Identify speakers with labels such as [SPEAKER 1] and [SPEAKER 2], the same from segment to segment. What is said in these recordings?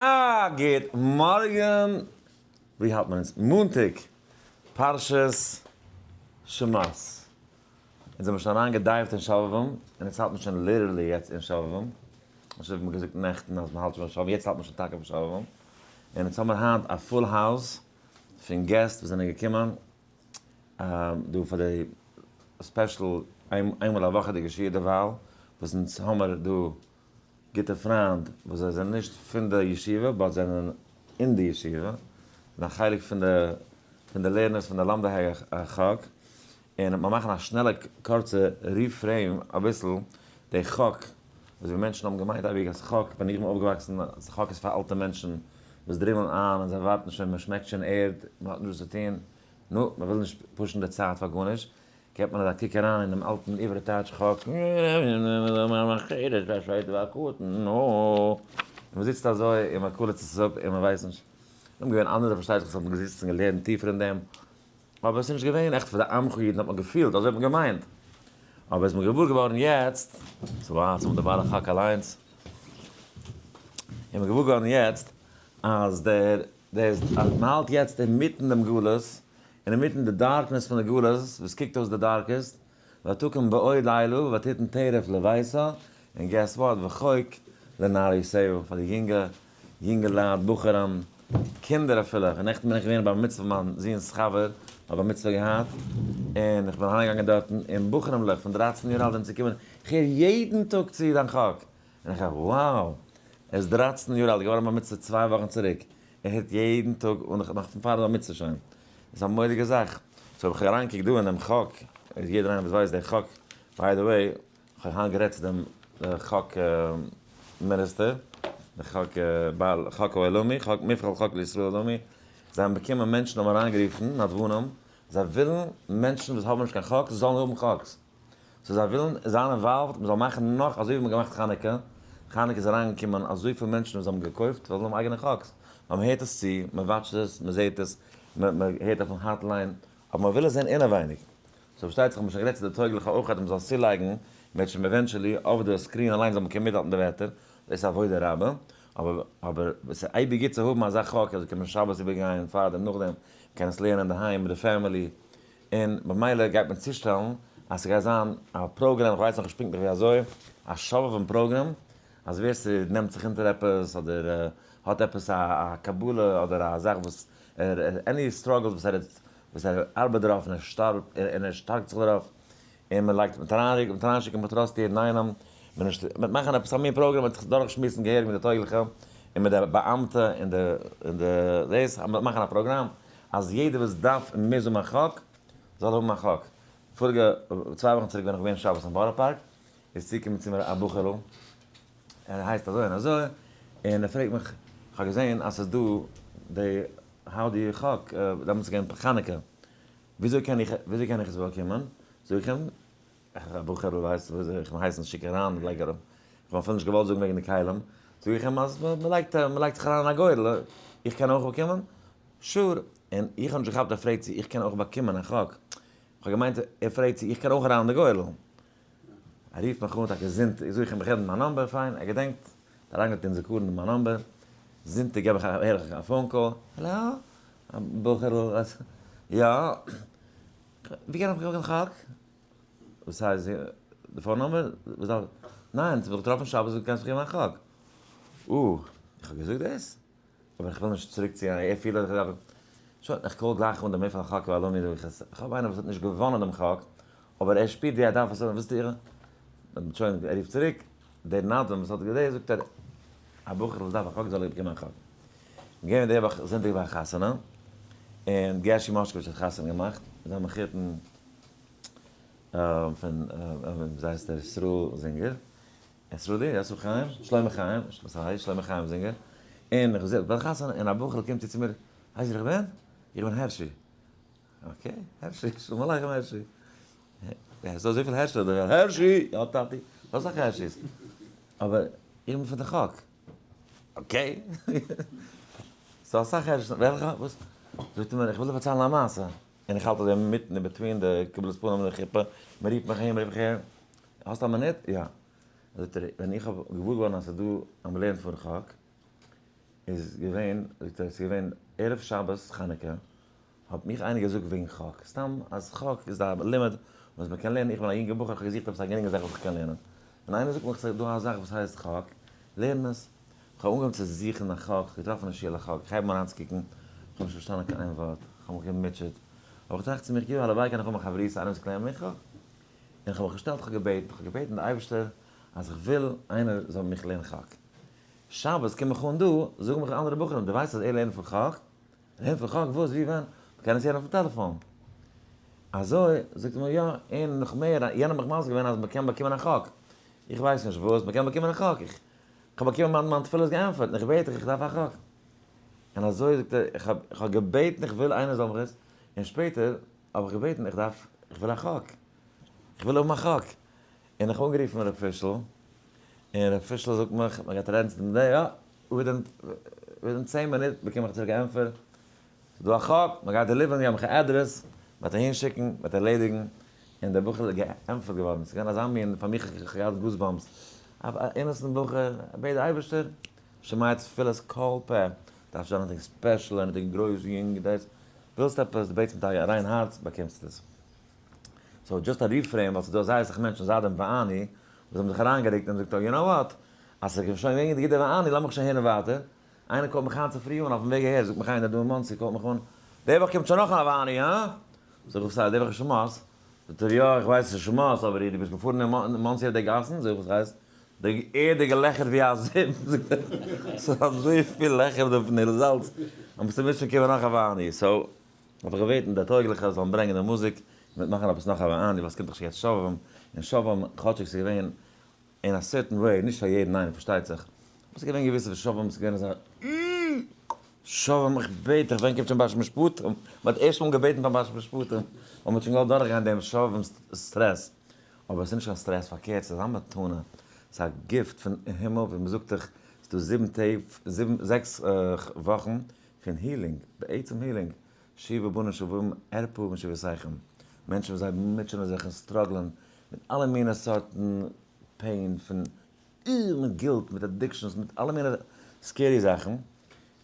[SPEAKER 1] א גוט מארגן! ווי האלט מען אונז? מאנטאג פרשת שמות. אונז האבן שוין אריין געדייווט אין שובבים, און יעצט האלט מען שוין literally יעצט אין שובבים. אזוי ווי מ'האט געזאגט נעכטן אז מ'האלט שוין ביי שובבים, יעצט האלט מען שוין טאקע ביי שובבים. און אונז האמיר היינט א full house פון געסט וואס זענען געקומען דא פאר די special איינמאל א וואכעדיגע שיעור דערווייל, וואס אונז האמיר דא גוטע פריינד וואס זיי זענען נישט פון די ישיבה but זענען אין די ישיבה, זענען א חלק פון די פון די לערנערס פון די לומדי החק, און מיר מאכן א שנעלע קורצע reframe אביסל די חק, וואס ווי מענטשן האבן געמיינט אייביג אז חק, ווען איך בין אויפגעוואקסן אז חק איז פאר אלטע מענטשן וואס דרימלן איין און זיי ווארטן שוין מען שמעקט שוין ערד, מען האט נישט וואס צו טון, נו, מען וויל נישט push ן די צייט פאר גארנישט, געבט מען אזא קוק אריין אינעם אלטן עברי טייטש חק, און מען זיצט אזוי און מען קאלערט עס אפ און מען ווייסט נישט. נאכדעם געווען אנדערע פארשטייט זיך וואס האבן געזיצט און געלערנט טיפער אין דעם, אבער עס איז נישט געווען עכט פאר די עמך אידן האט מען געפילט, אזוי האט מען געמיינט. אבער איז מען געוואר געווארן יעצט, ס'איז וואו, די בעל החק אליינס, איז מען געוואר געווארן יעצט אז דער דער אז מען האלט יעצט אינמיטן דעם גלות, און אינמיטן די darkness פון די גלות, וואס קוקט אויס די darkest, ותקום בעוד לילה ותתן טרף לביתה, און guess what, וחוק לנערותיה, פאר די יונגע יונגעלייט, בחורים, קינדער אפילו, און נעכטן בין איך געווען ביי בר מצוה פון מיין זוהן'ס חבר, האט בר מצוה געהאט, און איך בין אריינגעגאנגען דארטן, און בחורים'לעך פון דרייצן יאר אלט זענען צוגעקומען, איך הער יעדן טאג צו דיין חק, און איך הער wow, ער איז דרייצן יאר אלט, געווארן בר מצוה צוויי וואכן צוריק, ער הערט יעדן טאג און נאך פון פאר די בר מצוה שוין, איז א מורא'דיגע זאך, so האב איך אריינגעקוקט דא אינעם חק, איז יעדער איינער וואס ווייסט דער חק, by the way, איך האב היינט גערעדט צו דעם חק מיניסטער, דער חק בעל חק העולמי, חק מפעל חק לישראל העולמי, זיי האבן באקומען מענטשן האבן אריינגערופן נדבנים, זיי ווילן מענטשן וואס האבן נישט קיין חק זאלן האבן חק'ס. so זיי ווילן זיין involved מ'זאל מאכן נאך אזוי ווי מ'האט געמאכט חנוכה, חנוכה איז אריינגעקומען אזויפיל מענטשן וואס האבן געקויפט ווייל זיי האבן אייגענע חק'ס, ווייל מ'הערט עס צו, מ' watch ט עס, מ'זעט עס, מ'הערט אויפן hotline, אבער מ'וויל עס זען אינעווייניג. so פארשטייט זיך האט מען שוין גערעדט צו די טויגליכע אויך אז מ'זאל עס צולייגן, מ'וועט eventually אויף די screen אליינס זאל מען קענען מיטהאלטן די ווערטער, דאס איז עבודה רבה, אבער אבער עס איז אייביג גוט צו האבן אזא חק אזוי קען מען שבת איבערגיין פארדעם נאכדעם, מ'קען עס לערנען אינדערהיים מיט די family, און במילא גייט מען צושטעלן אז ס'גייט זיין א פראגרעם, כ'ווייס נאכנישט פונקטליך ווי אזוי, א שובבים פראגרעם, אז ווער ס'נעמט זיך אונטער עפעס אדער האט עפעס א קבלה אדער א זאך וואס ער, any struggles וואס ער וואס ער ארבעט דערויף און ער שטארבט און ער שטארקט זיך דערויף, און מען לייגט מ'וועט אריינשיקן מ'טראסט יעדן איינעם, מ'וועט מאכן עפעס א מין פראגרעם, מ'וועט זיך דורכשמועסן געהעריג מיט די טויגליכע און מיט די באאמטע און די און די דאס, מ'וועט מאכן א פראגראם אז יעדער וואס דארף און מוז האבן א חק, זאל האבן א חק. פאריגע צוויי וואכן צוריק ווען איך בין געווען שבת אין בארא פארק, איז צוגעקומען צו מיר א בחור'ל, ער הייסט אזוי און אזוי, און ער פרעגט מיך, איך האב געזען אז ס'איז דא די how do you חק, דעמאלטס איז געווען חנוכה, וויאזוי קען איך וויאזוי קען איך עס באקומען? זאג איך אים, א בחור'ל ווייסט וויאזוי איך הייס נישט שיק אריין לייג אראפ, איך האב אפילו נישט געוואלט זאגן וועגן די כלים, זאג איך אים אז מ'לייגט מ'לייגט זיך אריין אין א גורל, איך קען אויך באקומען? sure, און איך האב נישט געכאפט ער פרעגט צו איך קען אויך באקומען א חק, איך האב געמיינט ער פרעגט צו איך קען אויך אריין אין די גורל, ער רופט מיך אן טאקע זונטאג, זאג איך אים איך געב אים מיין number, פיין, ער געדענקט, האט אריינגעלייגט אין זכרון מיין number, זונטאג געב איך א הער איך א phone call, האלא, א בחור'ל, יא, ווי קען איך באקומען חק? וואס הייסט די phone number? וואס דארף, ניין, ס'האט מיך געטראפן שבת און קענסט מיך געבן א חק. אה, איך האב געזאגט דאס? אבער איך וויל נישט צוריק ציען, ער פילט אז איך דארף, שוין, איך call גלייך אן דעם מפעל החק העולמי, זאג איך עס, איך האב איינער וואס האט נישט געוואנען דעם חק, אבער ער שפירט ווי ער דארף עס האבן, ווילסטו איך, שוין, ער רופט צוריק, דער נדבן וואס האט געזעהן, זאגט ער, א בחור וואס דארף א חק זאל ער באקומען א חק. געווען די וואך זונטאג ביי א חתונה, און גערשי מאשקאוויטש האט חתונה געמאכט, זיין מחותן פון, ווי הייסט ער, ישראל זינגער, ישראלי, יוסף חיים, שלמה חיים, sorry, שלמה חיים זינגער, און איך זיץ ביי די חתונה, און א בחור'ל קומט צו צו מיר, ווייסט ווער איך בין? איך בין הערשי. okay, הערשי, שלום עליכם הערשי. ס'איז דא אזויפיל הערשי אויף די וועלט, הערשי! יא טאטי, ס'דא אסאך הערשי'ס. אבער איך בין פון די חק. okay. ס'דא אסאך הערשי'ס, וועלכע? וואס? זאגט ער מיר, איך וויל דיר פארציילן א מעשה. און איך האלט אזוי אינמיטן אין between די קבלת פנים און די חופה, מען רופט מיך אהין, מען רופט מיך אהער, האסט א מינוט? יא. זאגט ער, ווען איך האב געוואר געווארן אז ס'איז דא אז מען לערנט פאר חק. איז געווען, זאגט ער, ס'איז געווען ערב שבת חנוכה, האט מיך איינער געזאגט וועגן חק, סתם אז חק איז א לימוד וואס מען קען לערנען, איך בין א יונגער בחור, איך האב געזוכט עפעס א גרינגע זאך וואס איך קען לערנען, און איינער זאגט מיך ס'איז דא א זאך וואס הייסט חק, לערן עס, איך האב אנגעהויבן צו זוכן א חק, געטראפן א שיעור לחק, איך הייב אן אריינצוקוקן, איך האב נישט פארשטאנען קיין איין ווארט, איך האב מיך געמוטשעט, אבער איך טראכט צו מיך, יו, הלוואי קען איך האבן א חברותא איינער וואס קען לערנען מיט חק, און איך האב מיך געשטעלט, איך האב געבעטן, איך האב געבעטן די אייבערשטער אז איך וויל איינער זאל מיך לערנען חק. שבת קום איך אן דא, זאגן מיך אנדערע בחורים, דו ווייסט אז ער לערנט פון חק? לערנט פון חק? וואס? ווי? ווען? מ'קען עס הערן אויפן טעלעפאן. אזוי? זאגט ער מיר, יא, און נאך מער, יענער האט מיך מסביר געווען אז מ'קען באקומען א חק. איך ווייס נישט וואס, מ'קען באקומען א חק. איך האב באקומען מיין מיין תפילה איז געענטפערט, און איך בעט דיך, איך דארף א חק. און אזוי זאגט ער, איך האב איך האב געבעטן איך וויל איינער זאל מיך עס, און שפעטער האב איך געבעטן איך דארף, איך וויל א חק. איך וויל האבן א חק. און איך האב אנגערופן ר' פישל, און ר' פישל זאגט מיך, מען גייט רעדן צו דעם די, יא, within 10 מינוט באקום איך צוריק א ענטפער, ס'איז דא א חק, מען גייט deliver ן, געב מיך א אדרעס, מען וועט אהין שיקן, מען וועט ערלעדיגן, און דער בחור איז געענטפערט געווארן, ס'איז געווען אזא מין, פאר מיך איך האב געהאט goosebumps, א innocent בחור, בעט די אייבערשטער, שומע תפילת כל פה, דארף נישט זיין anything special, anything גרויס, יונג, דאס, ווילסט עפעס, דו בעטסט מיט א ריין הארץ, באקומסטו עס. so just א reframe ווייל ס'איז דא זייער אסאך מענטשן זייט דעם ואני וואס האבן זיך אריינגערוקט און געזאגט oh you know what אז ס'איז שוין געווען די גוטע ואני לאמיך שוין הערן ווייטער, איינער call ט מיך היינט צופרי אן אויפן וועג אהער זאגט מיך איינער דא אין מאנסי call ט מיך אן די וואך קומט שוין נאך א ואני הא? זאג איך וואס הייסט די וואך איז שמות? זאגט ער יא איך ווייס ס'איז שמות אבער דו ביסט געפארן אין מאנסי אויף די גאסן? זאג איך וואס הייסט? די ערד איז געלעכערט ווי א זיפ זאגט ער ס'איז אזויפיל לעכער דא פון די זאלץ אז ס'מוז שוין קומען נאך א ואני so האב איך געבעטן די טויגליכע זאלן ברענגען די מוזיק, און מ'וועט מאכן עפעס נאך א ואני, ווייל ס'קומט דאך שוין יעצט שובבים, און שובבים, כאטשיג ס'איז געווען אין א certain way, נישט פאר יעדן איינעם פארשטייט זיך, אבער ס'איז געווען געוויסע וואס שובבים איז געווען אזא שובבים איך בעט דיך ווען קומט שוין פרשת משפטים, מ'האט ערשט מאל געבעטן פאר פרשת משפטים, ווייל מ'האט שוין געוואלט דורכגיין דעם שובבים סטרעס, אבער ס'איז נישט קיין סטרעס, פארקערט ס'איז א מתנה, ס'איז א gift פון הימל, ווי מ'זאגט דיך, ס'איז דא זיבן טעג, זיבן, זעקס וואכן, פון healing, בעצם healing, שובו בנים שובבים ארפא משובותיכם, מענטשן וואס זיי מוטשענען זיך און struggle ען מיט אלע מיני סארטן pain פון מיט guilt, מיט addictions, מיט אלע מיני scary זאכן, און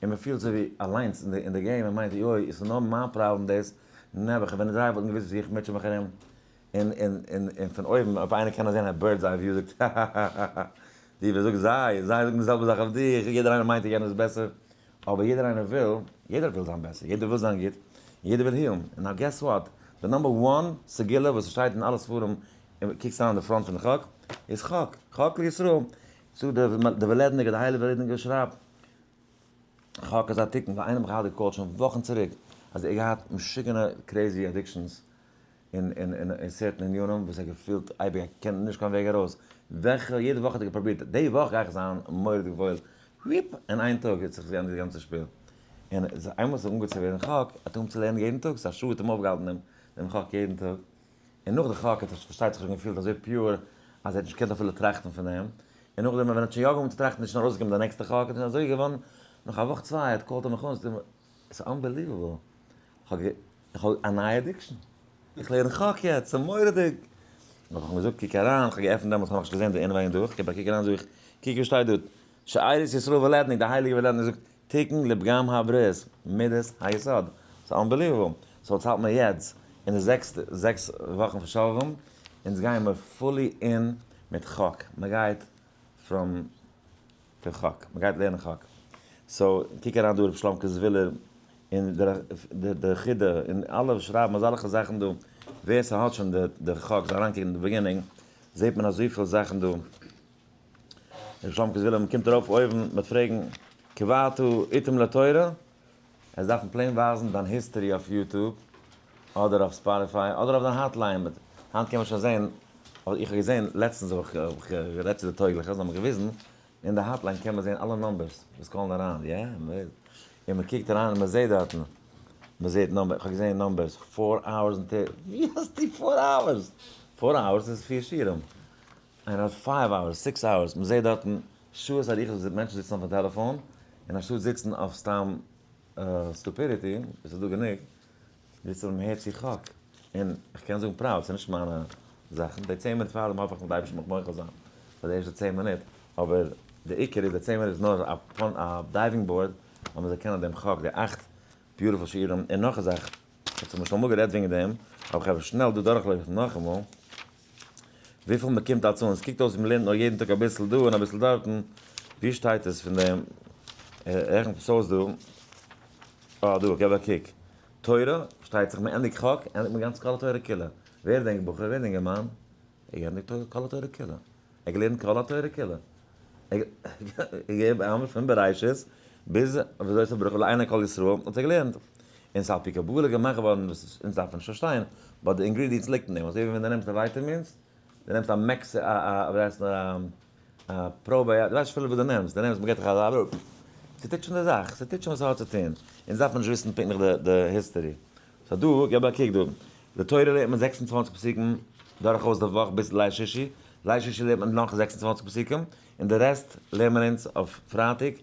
[SPEAKER 1] מען פילט אזוי ווי אליינס אין די game, מען מיינט יוי עס איז נאר מיין פראבלעם דאס, נעבעך ווען זיי וואלטן געוואוסט ווי איך מוטשע מיך ארום, און און און און פון אויבן אויב איינער קען עס זען א bird's eye view זאגט האהאהאהא די ווער זאגט זיי, זיי זאגן די זעלבע זאך אויף דיך, יעדער איינער מיינט יענער איז בעסער, אבער יעדער איינער וויל, יעדער וויל זיין בעסער, יעדער וויל זיין גוט, און יעדער וויל heal ן, און now guess what, די number one סגולה וואס עס שטייט אין אלע ספרים, און קוקסט אריין אין די front פון די חק, איז חק, חק לישראל, זאגט די וועלעדניגער, די הייליגע וועלעדניגער שרייבט, חק איז א תיקון, ווייל איינער האט מיך געהאט גע call ט שוין וואכן צוריק, אז ער האט געהאט משוגענע crazy addictions, אין אין אין certain ענינים וואס ער געפילט אייביג ער קען נישט קיין וועג ארויס, וועלכע יעדע וואך האט ער געפרובירט די וואך גיי איך זיין מורא'דיג וואויל, וויפ אין איין טאג האט זיך געענדיגט די גאנצע שפיל, און איינמאל ס'איז אנגעהויבן צו ווערן חק, האט ער אנגעהויבן צו לערנען יעדן טאג, ס'איז א שעה האט אים אויפגעהאלטן דעם דעם חק יעדן טאג, און נאך די חק האט ער פארשטייט זיך שוין געפילט אזוי pure אז ער האט נישט געקענט אפילו טראכטן פון דעם, און נאכדעם ווען ער האט שוין יא אנגעהויבן צו טראכטן איז שוין ארויסגעקומען די נעקסטע חק, און אזוי איז געווארן נאך א וואך צוויי האט call ט ער מיך אן, זאגט ער מיר, ס'איז unbelievable, כ'האב איך האב א נייע addiction, איך לערן חק יעצט, ס'איז מורא'דיג! האב איך אים געזאגט קוק אריין, איך האב געעפנט דעמאלטס, כ'האב נאכנישט געזען די אינעווייניג דא, איך גיב א קוק אריין זאג איך, קוק וואס שטייט דא, שארית ישראל וועלעדניק, די הייליגע וועלעדניק זאגט, תיקון לפגם הברית, מידת היסוד, ס'איז unbelievable, so יעצט האלט מיר יעצט אין די זעקסטע, זעקס וואכן פון שובבים, אונז גייען מיר fully in מיט חק, מ'גייט from פון חק, מען גייט לערנען חק, so קוק אריין דא ר' שלומקע זווילער און די חידא און אלע וואס שרייבן אזאלעכע זאכן דא, ווער ס'האט שוין די חק זאל אריינקוקן אין די beginning, זעט מען אזויפיל זאכן דא, ר' שלומקע זווילער מען קומט ארויף אויבן מ'וועט פרעגן קבעת עתים לתורה, עס דארף מען plain ווייזן דיין history אויף YouTube אדער אויף Spotify אדער אויף דיין hotline, היינט קען מען שוין זען, אבער איך האב געזען לעצטנס האב איך גערעדט צו די טויגליכע זיי האבן מיר געוויזן, אין די hotline קען מען זען אלע numbers וואס call ן אריין, יא, און מען קוקט אריין און מען זעט דארטן, מען זעט number, איך האב געזען numbers, four hours און thirty, ווי האסטו four hours? four hours איז פיר שיעורים, איינער האט five hours, six hours, מען זעט דארטן שעות אריכות וואס מענטשן זיצן אויפן טעלעפאן, און אנשטאט זיצן אויף סתם stupidity, וואס איז דא גענוג, זיצן און מ'הערט צו חק. און איך קען זאגן proud, ס'איז נישט מיינע זאכן, די 10 מינוט פאר דעם האף איך מיט אייבערשטן מיך מוחל זיין פאר די ערשטע 10 מינוט, אבער. די עיקר איז די 10 מינוט איז נאר א diving board אז מ'זאל קענען דעם חק, די אכט beautiful שיעורים. און נאך א זאך, איך האב שוין אמאל גערעדט וועגן דעם, אבער איך האב שנעל דא דורכלויפן נאכאמאל, וויפיל מ'קומט אלץ אן, עס קוקט אויס ווי מ'לערנט נאר יעדן טאג אביסל דא און אביסל דארטן, ווי שטייט עס פון דעם? רעכנט עס אויס דא, אה דא, געב א קוק, תורה, שטייט זיך מ'ענדיגט חק, ענדיגט מען גאנץ כל התורה כולה, ווער איז דען בחור, ווער איז דען אינגערמאן? ער ענדיגט כל התורה כולה, ער געלערנט כל התורה כולה, ער געגעבן פון בראשית ביז וזאת הברכה לעיני כל ישראל האט ער געלערנט, און ס'איז על פי קבלה געמאכט געווארן וואס אונז דארפן נישט פארשטיין, but די ingredients ליגט אין דעם, אזוי ווי ווען דו נעמסט א vitamins, דו נעמסט א מעקס א א ווי הייסט א א probiotic, דו ווייסט נישט אפילו וואס דו נעמסט, דו נעמסט מ'געט דיך אזא אראפ, ס'טוט שוין די זאך, ס'טוט שוין וואס ס'האט צו טון, אונז דארפן נישט וויסן פונקטליך די history. so דא, געב א קוק דא, די תורה לערנט מען 26 פסוקים דורכאויס די וואך ביז ליל שישי, ליל שישי לערנט מען נאך 26 פסוקים, און די רעסט לערנט מען אונז אויף פרייטאג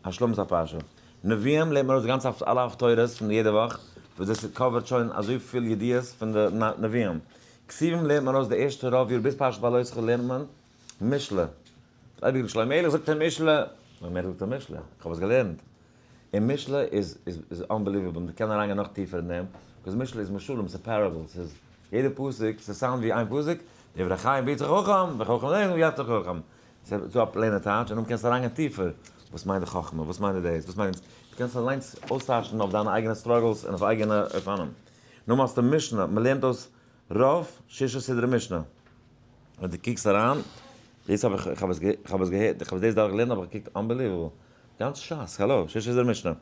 [SPEAKER 1] השלמת הפרשה. נביאים לערנט מען אויס גאנץ אלע הפטורות פון יעדע וואך, וואס דאס cover ט שוין אזויפיל ידיעות פון די נביאים. כתובים לערנט מען אויס די ערשטע רוב יאר ביז פרשת בהעלותך לערנט מען משלי. אייביג שלמה המלך זאגט אין משלי, שלמה המלך זאגט אין משלי, איך האב עס געלערנט. און משלי איז unbelievable, מען קען אריינגיין נאך טיפער אין דעם, because משלי איז משלים, ס'איז parables, ס'איז יעדע פסוק, ס' sound ווי איין פסוק, דברי חיים ביצר חכם, וחכם לערנט יצר חכם. ס'איז דא א plain ע טייטש, און דאן קענסטו אריינגיין טיפער, וואס מיינט די חכמה, וואס מיינט די דאס, וואס מיינט, דו קענסט אליינס אויסטייטשן אויף דיינע אייגענע struggles און אויף אייגענע אופנים. נאכדעם האסטו משנה, מען לערנט אויס רוב ששה סדרי משנה. ווען דו קוקסט אריין, דאס האב איך, איך האב עס געהערט, איך האב דאס דורך געלערנט האב איך געקוקט unbelievable. גאנץ שס, האלא, ששה סדרי משנה.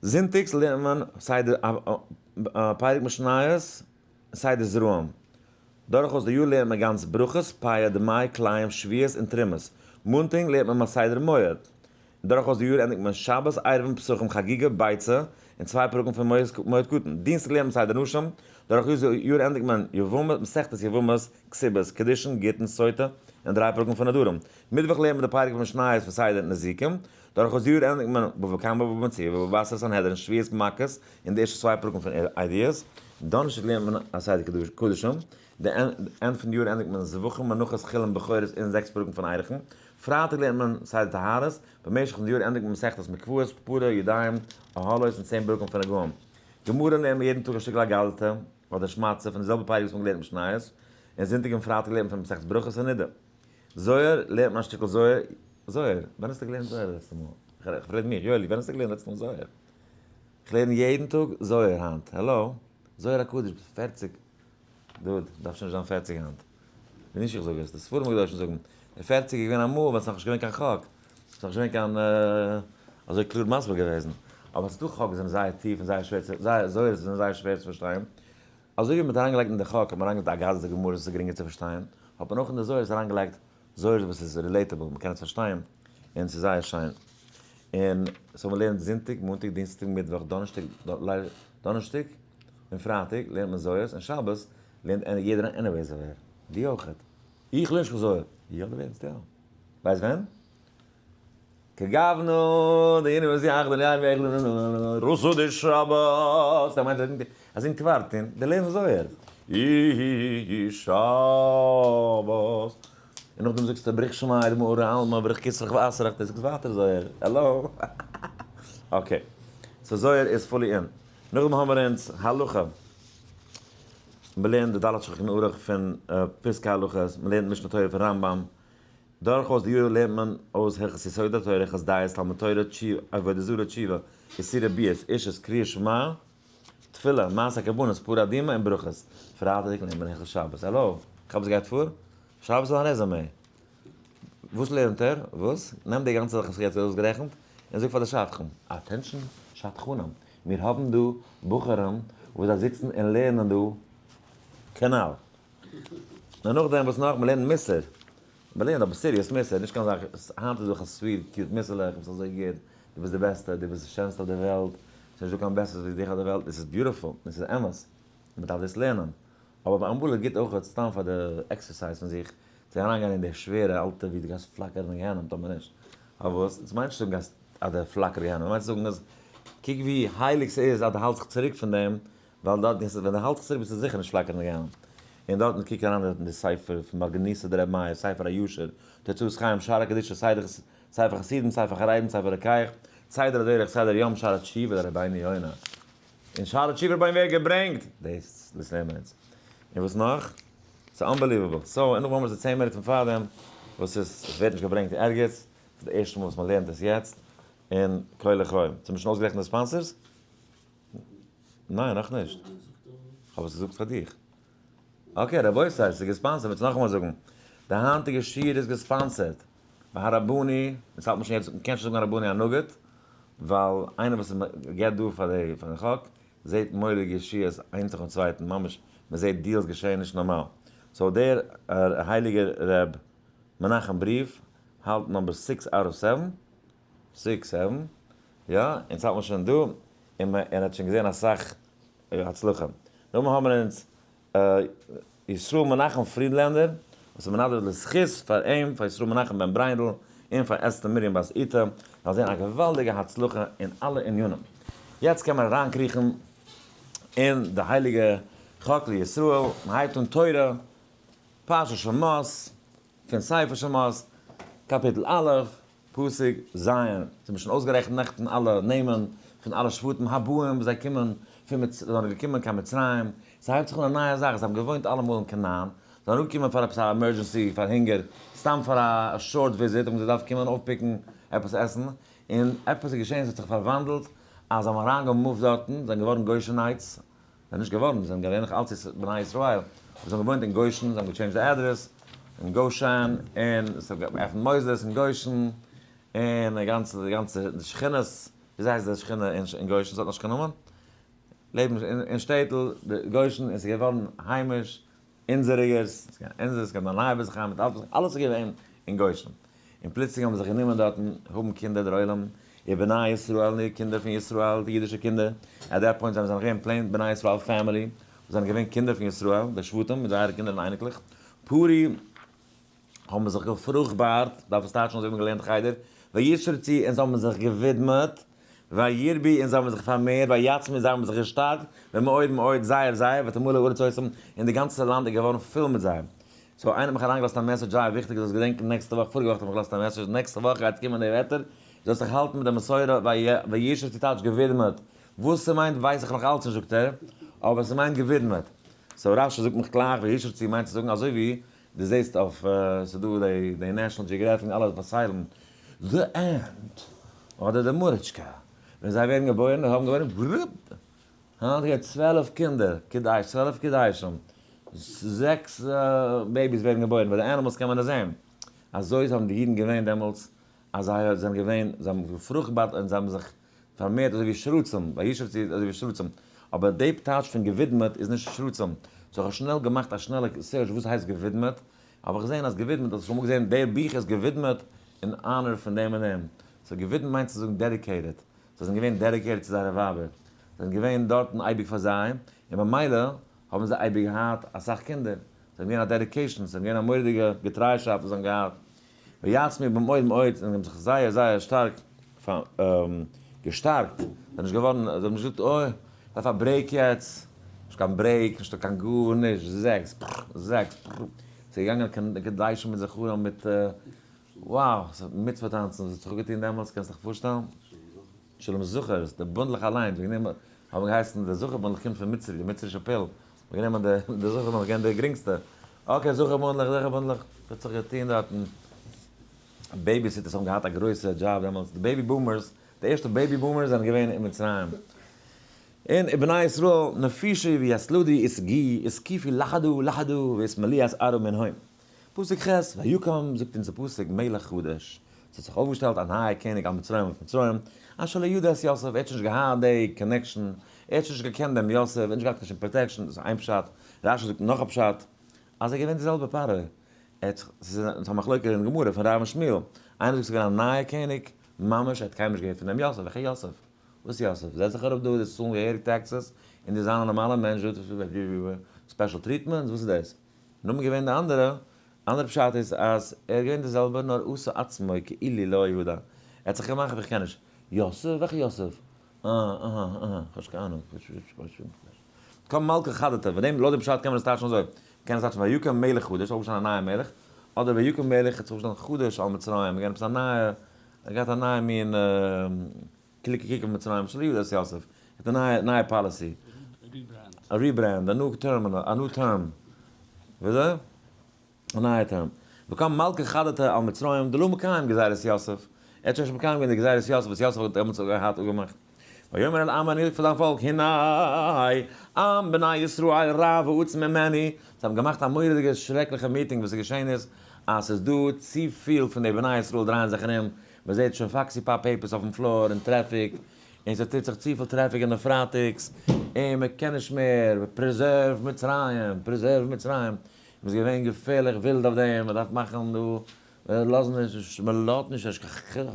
[SPEAKER 1] זונטאגס לערנט מען סיי די פרק משניות און סיי די זרעים. דורכאויס די יאר לערנט מען גאנץ ברכות, פאה, דמאי, כלאים, שבועות און תרומות. מאנטאג לערנט מען סדר מועד. און דורכאויס די יאר ענדיגט מען שבת, עירובין, פסחים, חגיגה, ביצה, און צוויי פרקים פון מועד קטן. דינסטאג לערנט מען סדר נשים. דורכאויס די יאר ענדיגט מען יבמות, מסכת יבמות, כתובות, קידושין, גיטין, סוטה, און דריי פרקים פון נדרים. מיטוואך לערנט מען די פרק פון משניות פון סדר נזיקין. דורכאויס די יאר ענדיגט מען בבא קמא, בבא מציעא, בבא בתרא, סנהדרין, שבועות, מכות, און די ערשטע צוויי פרקים פון עדיות. דאנערשטאג לערנט מען א סדר קדשים. די end פון די יאר ענדיגט מען זבחים, מנחות, חולין, בכורות און זעקס פרקים פון ערכין. פרייטאג לערנט מען סדר טהרות. במשך פון די יאר ענדיגט מען מסכת מקוואות, פרה, ידיים, אהלות און 10 פרקים פון נגעים. גמרא לערנט מען יעדן טאג א שטיקל אגדתא אדער שמעתתא פון די זעלבע פרק וואס מען האט געלערנט משניות. און זונטאג און פרייטאג לערנט מען פון מסכת ברכות און נידה. זוהר לערנט מען א שטיקל זוהר. זוהר? ווען האסטו געלערנט זוהר לעצטע מאל? איך פרעג מיך, יואלי, ווען האסטו געלערנט לעצטע מאל זוהר? איך לערן יעדן טאג זוהר היינט. האלא? זוהר הקדוש, ביסט 40. דוד, דארף שוין נישט זיין 40 היינט. ווי נישט איך זאג עס, די ספרים הקדושים זאגן, די 40 איז געווען אמאל ווען ס'איז נאכנישט געווען קיין חק. ס'איז נאכנישט געווען קיין אזוי קלאר מסביר געוועזן. אבער ס'איז דא חק וואס זענען זייער טיף און זייער שווער צו, זייער זוהר זענען זייער שווער צו פארשטיין. אזוי ווי מ'האט אריינגעלייגט אין די חק האט מען אריינגעלייגט אגדתא גמרא וואס איז גרינגער צו פארשטיין, האט מען אויך אין די זוהר אריינגעלייגט זוהר וואס איז relatable, מ'קען עס פארשטיין, און ס'איז זייער שיין. און so מ'לערנט זונטאג, מאנטאג, דינסטאג, מיטוואך, דאנערשטאג, דאנערשטאג און פרייטאג לערנט מען זוהר'ס, און שבת לערנט יעדער anyway זוהר. דו אויכעט. איך לערן נישט קיין זוהר. יא דו לערנסט יא. ווייסט ווען? כגוונא דאינון מסיח דנין ואיך רוסו די שבת, דער מיינט אז אין קווארטין, די לערנען זוהר. שבת. און נאכדעם זאגסטו בריך שמיה דמארי עלמא בריך כסרך ואסרך, דו זאגסט ווייטער זוהר. האלא? okay. so זוהר איז fully אין. נאכדעם האבן מיר אונז הלכה. מ'לערנט די ד' שולחן ערוך פון פסקי הלכות, מ'לערנט משנה תורה פון רמב"ם. דורכאויס די יאר לערנט מען אויס הלכות יסודי התורה, הלכות דעות, תלמוד תורה, תשובה, עבודה זרה, תשובה, איסורי ביאות, אישות, קריאת שמע, תפילה, מעשה קרבנות, פרה אדומה און ברכות. פרייטאג לערנט מען הלכות שבת. האלא? כ'האב עס גייט פאר? שבת איז א רעזעמעי. וואס לערנט ער? וואס? נעם די גאנצע זאך וואס איך האב יעצט אויסגערעכנט און זאג פאר די שדכן. attention שדכנים, מיר האבן דא בחורים וואס זיי זיצן און לערנען דא כנל. נאר נאכדעם וואס נאך? מ'לערנט מוסר. מ'לערנט אבער serious מוסר, נישט קיין זאך, היינט איז דאך א sweet cute מוסר'לעך, ביסט אזוי גוט, דו ביסט די בעסטע, דו ביסט די שענסטע אויף די וועלט, ס'איז נישטא קיין בעסערס ווי דיך אויף די וועלט, דאס איז beautiful, דאס איז אמת, מ'דארף דאס לערנען. אבער ביי אמאל איז גוט אויך סתם פאר די exercise פון זיך, צו אריינגיין אין די שווערע אלטע ווי דו גייסט פלאקערן אין גיהנום טאמער נישט. אבער וואס? דאס מיינט נישט צו זאגן גייסט אז די פלאקער גיהנום, מיינט צו זאגן אז קוק ווי הייליג ס'איז אז דו האלטסט זיך צוריק פון דעם, ווייל דארט גייסטו, ווען דו האלטסט זיך צוריק ביסטו זיכער נישט פלאקערן אין גיהנום. און דארטן קוק אריין דארט אין די ספר פון מרגניתא דרבי מאיר, ספר הישר, תוצאות חיים, שער הקדושה, ספר חסידים, ספר חרדים, ספר רוקח, סדר הדרך, סדר יום, שער התשובה דרבינו יונה. אין שער התשובה רבינו ווערט געברענגט דאס, דאס לערנען מיר אונז. און וואס נאך? ס'איז unbelievable. So, און נאך האבן מיר די 10 מינוט פון פארדעם, וואס איז, עס ווערט נישט געברענגט ערגעץ, ס'איז די ערשטע מאל וואס מען לערנט עס יעצט, אין כולל חוה. צו מיר שוין אויסגערעכנט די sponsors? ניין, נאכנישט. כ'האב עס געזאגט פאר דיך. Okay, רבותי, ס'איז גע sponsored, מ'וועט עס נאכאמאל זאגן. די היינטיגע שיעור איז גע sponsored ביי הרבני, אונז האלט מיר שוין יעצט, מ'קען שוין זאגן הרבני הנגיד, ווייל איינער וואס געבט דא פאר די פאר די חק, זעט מורא'דיגע ישועות איינס נאכן צווייטן, ממש מ'זעט deals געשען נישט נארמאל. So דער הייליגער ר' מנחם בריוו האלט number six out of seven, six, seven, יא, אונז האלט מיר שוין דא, און ער האט שוין געזען אסאך הצלחה. נאכדעם האבן מיר אונז ישראל מנחם פרידלענדער, וואס איז מנדב לזכות פאר אים, פאר ישראל מנחם בן בריינדל, און פאר אסתר מרים בת איטה, זאל זען א געוואלדיגע הצלחה אין אלע ענינים. יעצט קען מען אריינקריכן אין די הייליגע חק לישראל, מען הייבט אן תורה, פרשת שמות, פון ספר שמות, קאפיטל א', פסוק ז', זיי האבן שוין אויסגערעכנט נעכטן אלע נעמען פון אלע שבטים הבאים וואס זיי קומען פון מצ זיי זענען געקומען קיין מצרים, ס'הייבט זיך אן א נייע זאך, זיי האבן געוואוינט אלעמאל אין כנען, זיי זענען אראפגעקומען פאר עפעס א emergency, פאר הונגער, סתם פאר א short visit האבן זיי געדארפט קומען אויפ pick ן עפעס עסן, און עפעס איז געשען, ס'האט זיך פארוואנדלט אז זיי האבן אריינגע move ט דארטן, זיי זענען געווארן Goshenites, זענען נישט געווארן, זיי זענען געווען נאך אלץ בני ישראל, אבער זיי האבן געוואוינט אין גושן, זיי האבן גע change ט די אדרעס אין גושן, און עס האט געעפנט מוסדות אין גושן, און די גאנצע, די גאנצע שכונות, וויאזוי הייסט די שכונה אין גושן, ס'האט נישט קיין נאמען? לעבן אין שטעטל גושן, און ס'איז געווארן היימיש, אונזעריגערס, אונזערס, ס'געווען א נייע בית החיים מיט אלט בית החיים, אלעס איז געווען אין גושן. און פלוצלינג האבן זיך גענומען דארטן האבן קינדער דער עולם, איר בני ישראל און איר קינדער פון ישראל, די אידישע קינדער, at that point זענען זיי נאך געווען plain בני ישראל family, וואס זענען געווען קינדער פון ישראל, די שבטים מיט זייערע קינדער און אייניקלעך, פרו האבן זיך געפרוכבארט, דארף עס טייטשן אזוי ווי מ'האט געלערנט אין חדר, וישרצו און זיי האבן זיך געווידמעט, וירבו און זיי האבן זיך פארמערט, ויעצמו און זיי האבן זיך געשטארקט, ומאוד מאוד זייער זייער, ותמלא הארץ אותם און די גאנצע לאנד איז געווארן פול מיט זיי. So איינער האט מיך אריינגעלאזט א message זייער וויכטיג זאלסט געדענקען נעקסטע וואך, פאריגע וואך האט ער מיך געלאזט א message, נעקסטע וואך גייט קומען די וועטער, זאלסט זיך האלטן מיט די מסורה וישרצו טייטש געווידמעט, וואס ס'מיינט ווייס איך נאך אלץ נישט זאגט ער, אבער ס'מיינט געווידמעט. So רש"י זאגט מיך גלייך וישרצו מיינט צו זאגן אזוי ווי דו זעסט אויף ס'דא די National Geographic אלע פארציילן the ant אדער די מוריטשקע ווען זיי ווערן געבוירן און האבן געווארן היינט גייט 12 קינדער כדאי 12 כדאי זעקס babies ווערן געבוירן ביי די animals קען מען עס זען אזוי האבן די אידן געווען דעמאלטס אז זיי זענען געווען זיי האבן געפרוכטבארט און זיי האבן זיך פארמערט אזוי ווי שרצים וישרצו אזוי ווי שרצים אבער די טייטש פון געווידמעט איז נישט שרצים so איך האב שנעל געמאכט א שנעלע search וואס הייסט געווידמעט האב איך געזען אז געווידמעט האסט שוין אמאל געזען דער בוך איז געווידמעט אין honor פון דעם און דעם so געווידמעט מיינט צו זאגן dedicated זיי זענען געווען dedicated צו זייערע ווייבער זיי זענען געווען דארטן אייביג פאר זיי און במילא האבן זיי אייביג געהאט אסאך קינדער זיי זענען געווען א dedication זיי זענען געווען א מורא'דיגע געטריישאפט וואס זיי האבן געהאט. ויעצמו במאוד מאוד, און זיי האבן זיך זייער זייער שטארק געשטארקט, זיי זענען נישט געווארן, זיי האבן נישט געזאגט אוי, איך דארף א break יעצט, נישט קיין break, נישטא קיין גארנישט, זעקס, זעקס, ס'איז געגאנגען קדשים מיט זכרים מיט, wow, מצוה טאנצן, וואס האט זיך אפגעטון דעמאלטס, קענסט דיך פארשטעלן? שלום זכר, די בונדלעך אליינס, וועגן דעם האבן געהייסן די זכר בונדלעך קומט פון מצרי, די מצרישע פיל, מ'האט גענומען די זכר בונדלעך געווען די גרינגסטע, okay זכר בונדלעך זכר בונדלעך, וואס האט זיך געטון דארטן, babysitters האבן געהאט א גרויסע דזשאב דעמאלטס, די baby boomers, די ערשטע baby boomers זענען געווען אין מצרים, און ובני ישראל נפישי ויסלודי איסגי איסקיפי לחדו לחדו ואיסמליאס ארו מן הוים. פסוק ח', ויקם, זאגט אונז די פסוק, מלך חדש, ס'האט זיך אויפגעשטעלט א נייע קעניג על מצרים אויף מצרים, אשר לא ידע את יוסף, ער האט שוין נישט געהאט די connection, ער האט שוין נישט געקענט דעם יוסף, ער האט נישט געהאט קיין שום protection, דאס איז איין פשט, רש"י זאגט נאך א פשט, אז ער איז געווען די זעלבע פרעה, ער האט זיך, ס'איז א מחלוקה אין גמרא פון רב און שמואל, איינער זאגט ס'איז געווען א נייע קעניג, ממש ער האט קיינמאל נישט געהערט פון דעם יוסף, וועלכע יוסף? וואס יוסף? זעץ זיך אראפ דא, דו צאלן געהעריג taxes, און דו זיין א נארמאלער מענטש, special treatment, וואס איז דאס? נאכדעם געווען די אנדערע, אנדערע פשט איז אז ער איז געווען די זעלבע נאר עשה עצמו כאילו לא ידע, ער האט זיך געמאכט איך קען נישט, יוסף? וועלכע יוסף? אה אהה אהה כ'האב נישט קיין אהנונג, קם מלכא חדתא, פון דעם לויט דעם פשט קען מען עס טייטשן אזוי. קען עס טייטשן ויקם מלך חדש, אויפגעשטאנען א נייע מלך, אדער ויקם מלך האט זיך אויפגעשטאנען חדש על מצרים, געווען עפעס א נייע, ער האט געהאט א נייע מין קליקע קוק אויף מצרים, שלא ידע את יוסף, האט א נייע נייע policy.
[SPEAKER 2] Rebrand.
[SPEAKER 1] א rebrand, א new term, א new term. וויאזוי? א נייע term. וקם מלכא חדתא על מצרים דלא מקיים גזירת יוסף. ער האט שוין נישט מקיים געווען די גזירת יוסף וואס יוסף האט דעמאלטס געהאט אפגעמאכט. ויאמר אל עמו אני זאג פאר זיין פאלק, הנה עם בני ישראל רב ועצום ממני. זיי האבן געמאכט א מורא'דיגע שרעקליכע מיטינג וואס איז געשען איז אז ס'איז דא צופיל פון די בני ישראל דרייען זיך ארום, מ'זעט שוין foxy pop papers אויפן floor און טרעפיק, און ס'טוט זיך צופיל טרעפיק אין די פרייטאגס, און מ'קען נישט מער, preserve מצרים, preserve מצרים. מ'איז געווען געפערליך ווילד אויף דעם, מ'דארף מאכן דא, לאזן נישט, מ'לאזט נישט,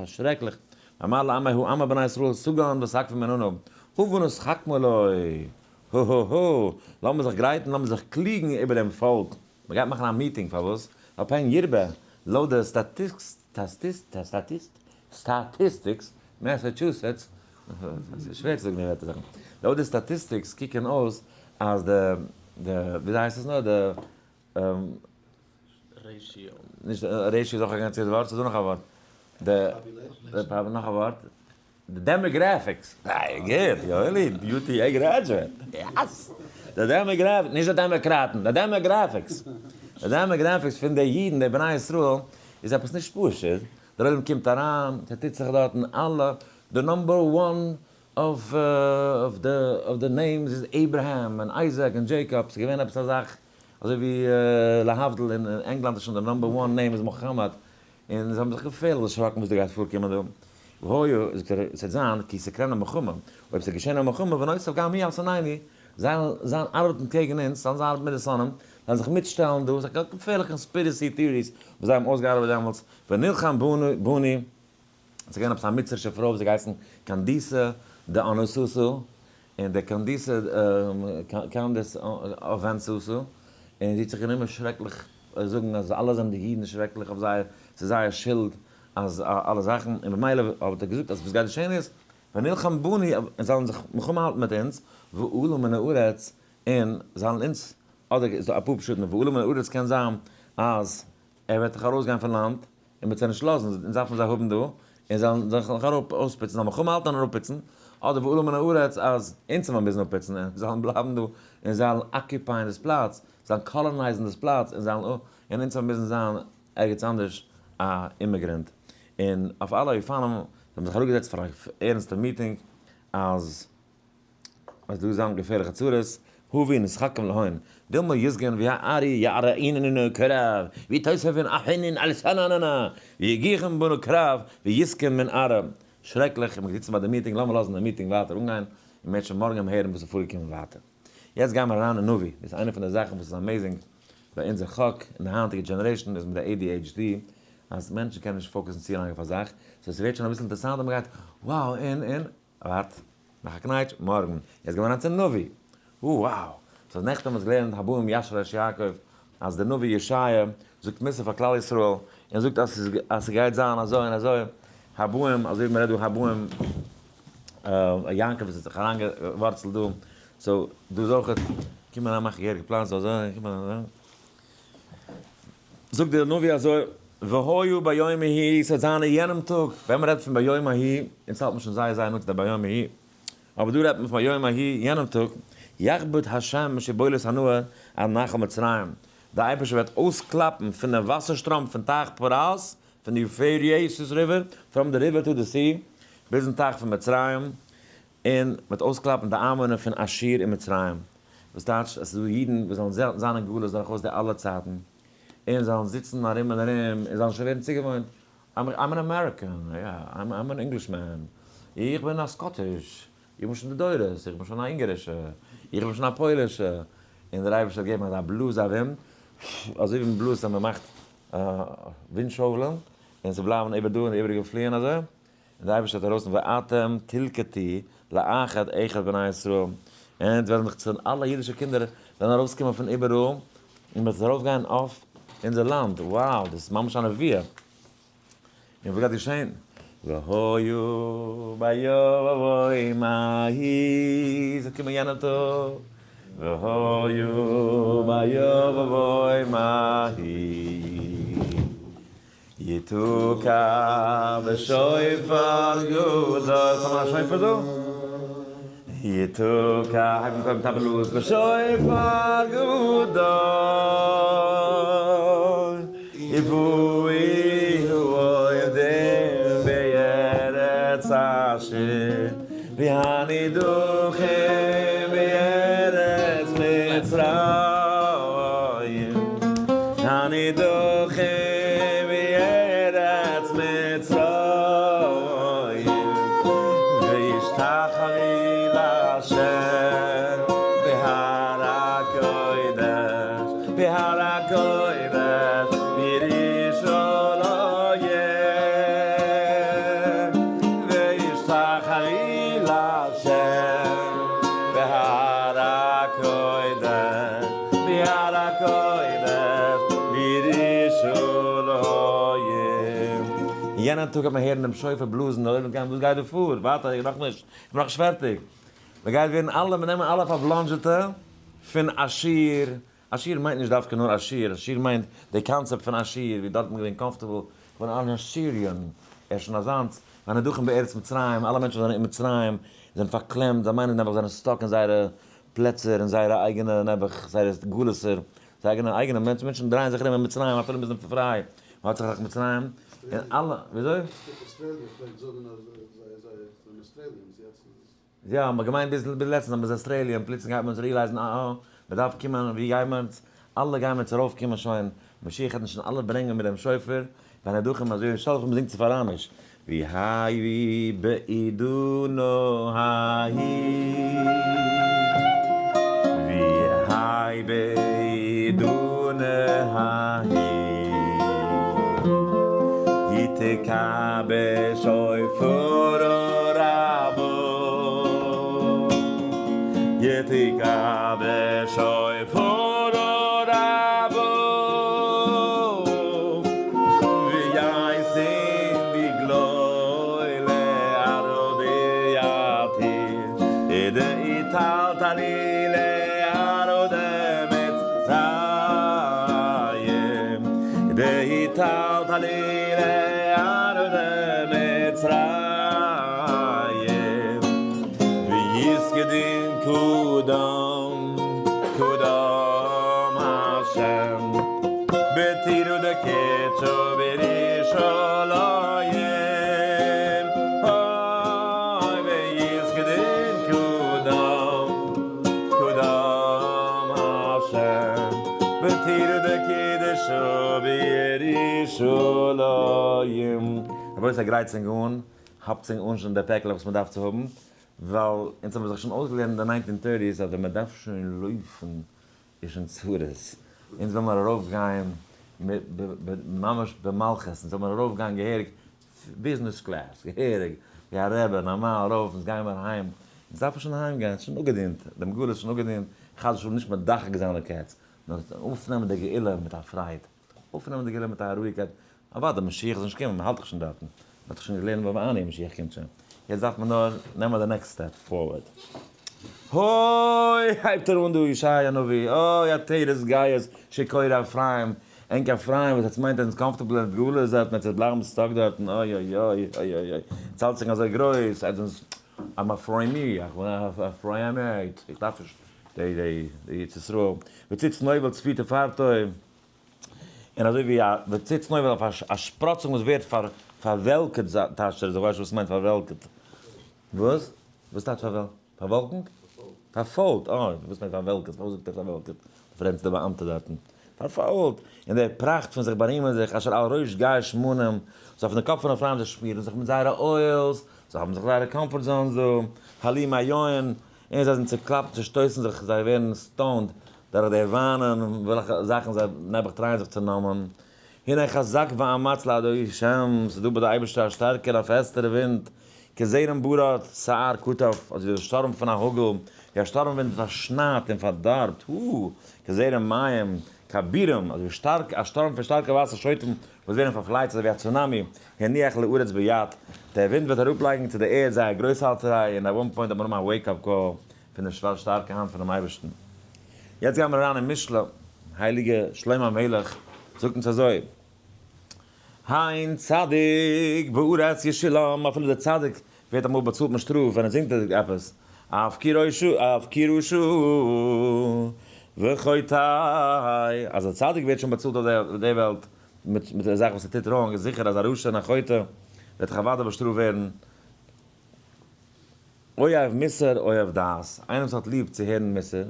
[SPEAKER 1] שרעקליך. אמר לעמו העם בני ישראל סגן וסקפן מננו, הבה נתחכמה לו, הא הא הא, לאמיר זיך גרייטן, לאמיר זיך קלוגן איבער דעם פאלק, מ'גייט מאכן א מיטינג, פארוואס? ווייל פן ירבה, לויט די statistics, מעסעטשוסעטס, ס'איז שווער צו זאגן די ווערטער זאכן, לויט די statistics קוקן אויס אז די, די, וויאזוי הייסט עס נאר, די.
[SPEAKER 2] Ratio.
[SPEAKER 1] נישט ratio איז אויך א גאנץ גוט ווארט, ס'איז דא נאך א ווארט. די, נאך א ווארט. די demographics. זייער גוט, יואלי, UTA graduate. Yes! די demographics, נישט די דעמאקראטן, די demographics. די demographics פון די אידן, די בני ישראל, איז עפעס נישט פשוט. דער עולם קומט אריין, ס'טוט זיך דארטן אלע, די number one אויף די names איז אברהם און אייזעק און דזשעיקאב, ס'איז געווען עפעס א זאך אזוי ווי להבדיל אין ענגלאנד איז שוין די number one name איז מוחאמאד, און זיי האבן זיך געפערליך דערשראקן וואס דא גייט פארקומען דא. והיה, זאגט ער, עס וועט זיין כי תקראנה מלחמה, אויב ס'וועט געשען א מלחמה ונוסף גם היא על שונאינו, זיי וועלן זיין ארבעטן קעגן אונז, זיי וועלן זיין ארבעטן מיט די שונאים, זיי וועלן זיך מיטשטעלן דא, ס'איז א געפערליכע conspiracy theories וואס זיי האבן אויסגעארבעט דעמאלטס, ונלחם בנו, ס'איז געווען עפעס א מצרישע פרוי וואס האט געהייסן קאנדיסע דה אנוסוסו, און די קאנדיסע, Candace אווענסוסו, און זי האט זיך גענומען שרעקליך זאגן אז אלע זענען די אידן שרעקליך אויף זייער, ס'איז זייער שולד אז אלע זאכן, און במילא האט ער געזאגט אז וואס גייט געשען איז, ונלחם בנו, און זיי וועלן זיך מלחמה האלטן מיט אונז, ועלו מן הארץ, און זיי וועלן אונז, אדער איז דא אפאר פשטים, ועלו מן הארץ קען זיין אז ער וועט דאך ארויסגיין פון לאנד, און מ'וועט זיי נישט לאזן, אונז דארפן זיי האבן דא, און זיי זאלן זיך נאך אראפ אויספוצן, זאל מלחמה האלטן און אראפפוצן, אדער ועלו מן הארץ אז אונז זאל מען מוזן אפפוצן, און זיי זאלן בלייבן דא, און זיי זאלן occupy ען דאס פלאץ, זיי זאלן colonize ן דאס פלאץ, און זיי זאלן, און אונז זאל מוזן זיין ערגעץ אנדערש א immigrant. און אויף אלע אופנים, זיי האבן זיך אראפגעזעצט פאר א ערנסטע מיטינג, אז. אז דא זיין געפערליכע צרות, הבה נתחכמה להון, דילמא יסגון והארי ירעיננו קרב, ויתוספון אחינין על שונאננה, ויגיחון בנו קרב, ויסכון מן ארעא. שרעקליך, איך בין געזיצן ביי די מיטינג, לאמיר לאזן די מיטינג ווייטער אנגיין, און מ'וועט שוין מארגן הערן וואס איז פארגעקומען ווייטער. יעצט גיימער אריין אין נביא, דאס איז איינע פון די זאכן וואס איז amazing ביי אונזער חק אין די היינטיגע generation איז מיט די ADHD, אז מענטשן קענען נישט focus ן צו לאנג אויף א זאך, so ס'ווערט שוין אביסל אינטערעסאנט און מ'גייט wow און און ווארט נאך א קנייטש, מארגן איז געווארן צום נביא. wow! סאיז נעכטן האבן אונז געלערנט הבאים ישרש יעקב, אז דער נביא ישעיה זאגט מוסר פאר כלל ישראל, און זאגט אז אז ס'גייט זיין אזוי און אזוי, הבאים, אזוי ווי מ'רעדט דא הבאים, יעקב וואס האט זיך אריינגעווארצלט דא, so דא איז אויכעט, קום אריין מאך א געהעריגע פלאץ דא אזוי, קום אריין. זאגט דער נביא אזוי, והיה ביום ההוא, ס'וועט זיין אין יענעם טאג, ווען מ'רעדט פון ביום ההוא, אונז האלט מען שוין זייער זייער נאנט צו די ביום ההוא, אבער דא רעדט מען פון ביום ההוא, יענעם טאג, יכבוד ה' משיבולת הנהר עד נחל מצרים, דער אייבערשטער וועט אויסקלאפן פון דעם וואסער שטראם פון טייך פרת, פון די Euphrates River, from the river to the sea, ביזן טייך פון מצרים, און מ'וועט אויסקלאפן די איינוואוינער פון אשור און מצרים, וואס טייטש אז ס'איז דא אידן וואס זאלן זיין אין גלות דורכאויס די אלע צייטן, און זאלן זיצן ארום און ארום, און זאלן שוין ווערן צוגעוואוינט, I'm an American, יא, I'm an Englishman, איך בין א Scottish, איך בין שוין די דורות, איך בין שוין א אונגערישע, איך בין שוין א פוילישע, און דער אייבערשטער האט געגעבן אזא בלאז ארום, אזוי ווי מ'בלאזט ווען מ'מאכט ווינטשויבלען, און ס'בלייבן איבער דא און די איבעריגע פליען אזוי. און דער אייבערשטער האט ארויס ואתם תלקטו לאחד אחד בני ישראל, און ענק וועלן זיך צו אלע אידישע קינדער וועלן ארויסקומען פון איבעראל, און מ'וועט ארויפגיין אויף אונזער לאנד, wow דאס איז ממש א נביאה, און וואס גייט געשען? והיה ביום ההוא, ס'וועט קומען יענער טאג. והיה ביום ההיא יתוקע בשופר גדול. האט מען א שופר דא? יתוקע, הייב אן קודם טאבלאז, בשופר גדול יבואו האויבים בארץ אשור והנידחים בארץ מצרים, הנידחים בארץ מצרים, וישתחוו לה' בהר הקודש, בהר הקודש בירושלים, וישתחוו לה' בהר הקודש, בהר הקודש בירושלים. יענעם טאג האט מען הערן דעם שופר בלאזן, דער עולם גיין וואס גייט דא פאר? ווארט איך נאכנישט, איך בין נאכנישט פערטיג. מען גייט ווערן אלע, מען נעמען אלע פארבלאנדזשעטע פון אשור, אשור מיינט נישט דווקא נאר אשור, אשור מיינט די קאנצעפט פון אשור, ווי דארט איז מען געווען comfortable, כ'בין אן Assyrian, ער איז שוין אזאנס, והנדחים בארץ מצרים, אלע מענטשן וואס זענען אין מצרים, זענען פארקלעמט, זיי מיינען נעבעך זענען stuck אין זייערע פלעצער, אין זייערע אייגענע נעבעך, זייערע גלות'ער, זייער אייגענע אייגענע מענטשן, מענטשן דרייען זיך ארום אין מצרים אפילו מ'איז נישט פריי, מ'האט זיך דאך מצרים, און אלע, וויאזוי?
[SPEAKER 2] אוסטראליע פלעגט זאגן אז זיי זענען Australians, יעצט איז.
[SPEAKER 1] יא, מ'האט געמיינט ביז לעצטנס אז מ'איז Australian, פלוצלינג הייבט מען אן צו realize ן אה אה, מ'דארף קומען, ווי גייען מיר אונז? אלע גייען מיר ארויף קומען שוין, משיח העט נישט אלע ברענגען מיט דעם שופר, והנדחים אזוי ווי שלחו מ'זינגט צו פאראמיש, והיו בעידנא ההיא, והיו בעידנא ההיא, יתקע בשופרו רבא, יתקע בשופרו רבא, ויעשם דגלו לארא דיעתי, דאיטלטלי לארא דמצרים, דאיטלטלי לארא דמצרים, ויסגדין קודם, קודם השם, בתירו דקצו בירושלים, אוי ויסגדין קודם, קודם השם, בתירו דקדשו בירושלים. רבותי גרייט זיך אן, האפט זיך אן שוין די פעקלעך וואס מען דארף צו האבן, ווייל אונז האבן זיך שוין אויסגעלערנט אין די nineteen thirties אז ווען מען דארף שוין לויפן איז שוין צרות. אונז וויל מיר ארויפגיין ממש במלכות, אונז וויל מיר ארויפגיין געהעריג business class, געהעריג ווי א רבי, נארמאל ארויף, אונז גייען מיר אהיים, אונז דארפן שוין אהיים גיין, ס'איז שוין אפגעדינט, דעם גלות איז שוין אפגעדינט, חס ושלום נישט מדחק זיין די קץ, נאר אויפנעמען די גאולה מיט א פרייד, אויפנעמען די גאולה מיט א רואיגקייט, אוודאי משיח איז נישט געקומען, מ'האלט דאך שוין דארטן, מ'האט דאך שוין געלערנט ביי אני משיח קומט שוין, יעצט דארף מען נאר נעמען די next step forward. הוי! הייבט ער אן דא ישעי' הנביא, אוי עטרת גאות שיכורי אפרים, ענק אפרים וואס עטס מיינט אז ענק comfortable אין גלות דארטן, עטס וועט בלייבן stuck דארטן, אוי אוי אוי אוי אוי אוי, עטס האלט זיך אזוי גרויס, עטס זענטס I'm אפריימי, איך בין א אפריימעיט, איך דארף נישט די די די ארץ ישראל, וציץ נובל צבי תפארתו, און אזוי ווי א וציץ נובל אויף א שפראצונג וואס ווערט פארוועלקערט, טייטשט ער עס, איך ווייס נישט וואס מיינט פארוועלקערט. וואס? וואס טייטש פארוואלקנט? פארפוילט, אה, וואס מיינט פארוועלקערט? פארוואס זאגט ער פארוועלקערט? פרעגט די באאמטע דארטן. פארפוילט! און דער פראכט פון זיך בארימען זיך, אשר על ראש גיא שמנים, זיי אויפן קאפ פון אפרים, זיי שמירן זיך מיט זייערע oils, זיי האבן זיך זייערע comfort zones דא, הלומי יין, און זיי זענען צעקלאפט, צעשטויסן זיך, זיי ווערן stoned דורך די וויינען, וועלכע זאכן זיי נעבעך try ען זיך צו נאמען. הנה חזק ואמץ לאדוני שם, ס'איז דא ביי די אייבערשטער א שטארקער א פעסטערע ווינט, כזרם ברד, סער קטף, אזוי ווי דער שטורם פון א האגל, ווי א שטורם ווינט וואס פארשניידט און פארדארבט, הו, כזרם מים, כבירים, אזוי ווי שטארק, א שטורם פון שטארקע וואסער שויטן וואס ווערן פארפלייצט אזוי ווי א צונאמי, הניח לארץ ביד, דער ווינט וועט אראפלייגן צו דער ערד זייער גרויסהאלטעריי, און at one point וועט מען האבן א wake up call פון די שטארקע האנט פונעם אייבערשטן. יעצט גייען מיר אריין אין משלי, הייליגע שלמה המלך זאגט אונז אזוי, הן צדיק בארץ ישולם, אפילו דער צדיק ווערט אמאל באצאלט מיט שטראף ווען ער זינדיגט עפעס, אף כי רשע אף כי רשע וחוטא, אז א צדיק ווערט שוין באצאלט אויף די וועלט מיט די זאך וואס ער טוט wrong, איז זיכער אז א רשע און א חוטא וועט דאך אוודאי באשטראפט ווערן. אוהב מוסר אוהב דעת, איינער וואס האט ליב צו הערן מוסר,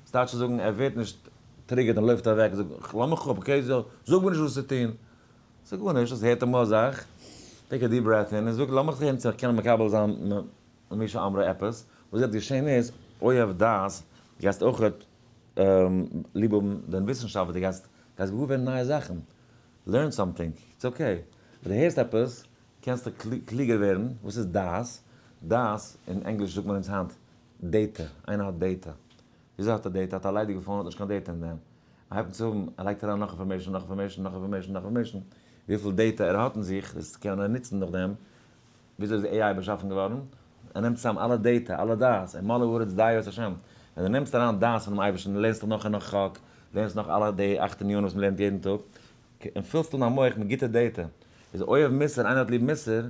[SPEAKER 1] ס'טייטש צו זאגן ער ווערט נישט triggered און לויפט אוועק, זאגט לאמיך אפ, okay, זאג מיר נישט וואס צו טון, ס'איז גארנישט, דאס הערט אמאל א זאך, take a deep breath in, און זאג לאמיך הערן צו איך קען מקבל זיין ממי שאמרו עפעס, וואס גייט געשען איז, אוהב דעת, דו גייסט אויך ליב האבן דיין וויסנשאפט, דו גייסט געוואר ווערן נייע זאכן, learn something, it's okay, ווען דו הערסט עפעס, קענסטו קלוגער ווערן, וואס איז דעת? דעת, אין ענגליש זאגט מען אונז היינט data, איינער האט data. וויאזוי האט ער data? האט א ליידיגע phone האט נישט קיין data אין דעם. ער הייבט אן צו האבן, ער לייגט אריין נאך information, נאך information, נאך information, נאך information, וויפיל data ער האט אין זיך, דאס קען ער נוצן נאכדעם. וויאזוי איז AI באשאפן געווארן? ער נעמט צוזאם אלע data, אלע דעת, און מלא הארץ דעה את השם. ווען דו נעמסט אריין דעת פונעם אייבערשטן, לערנסט דיך נאך און נאך חק, לערנסט נאך אלע די אכט ענינים וואס מען לערנט יעדן טאג, און פילסט אן א מח מיט גוטע data, איז אוהב מוסר, איינער האט ליב מוסר,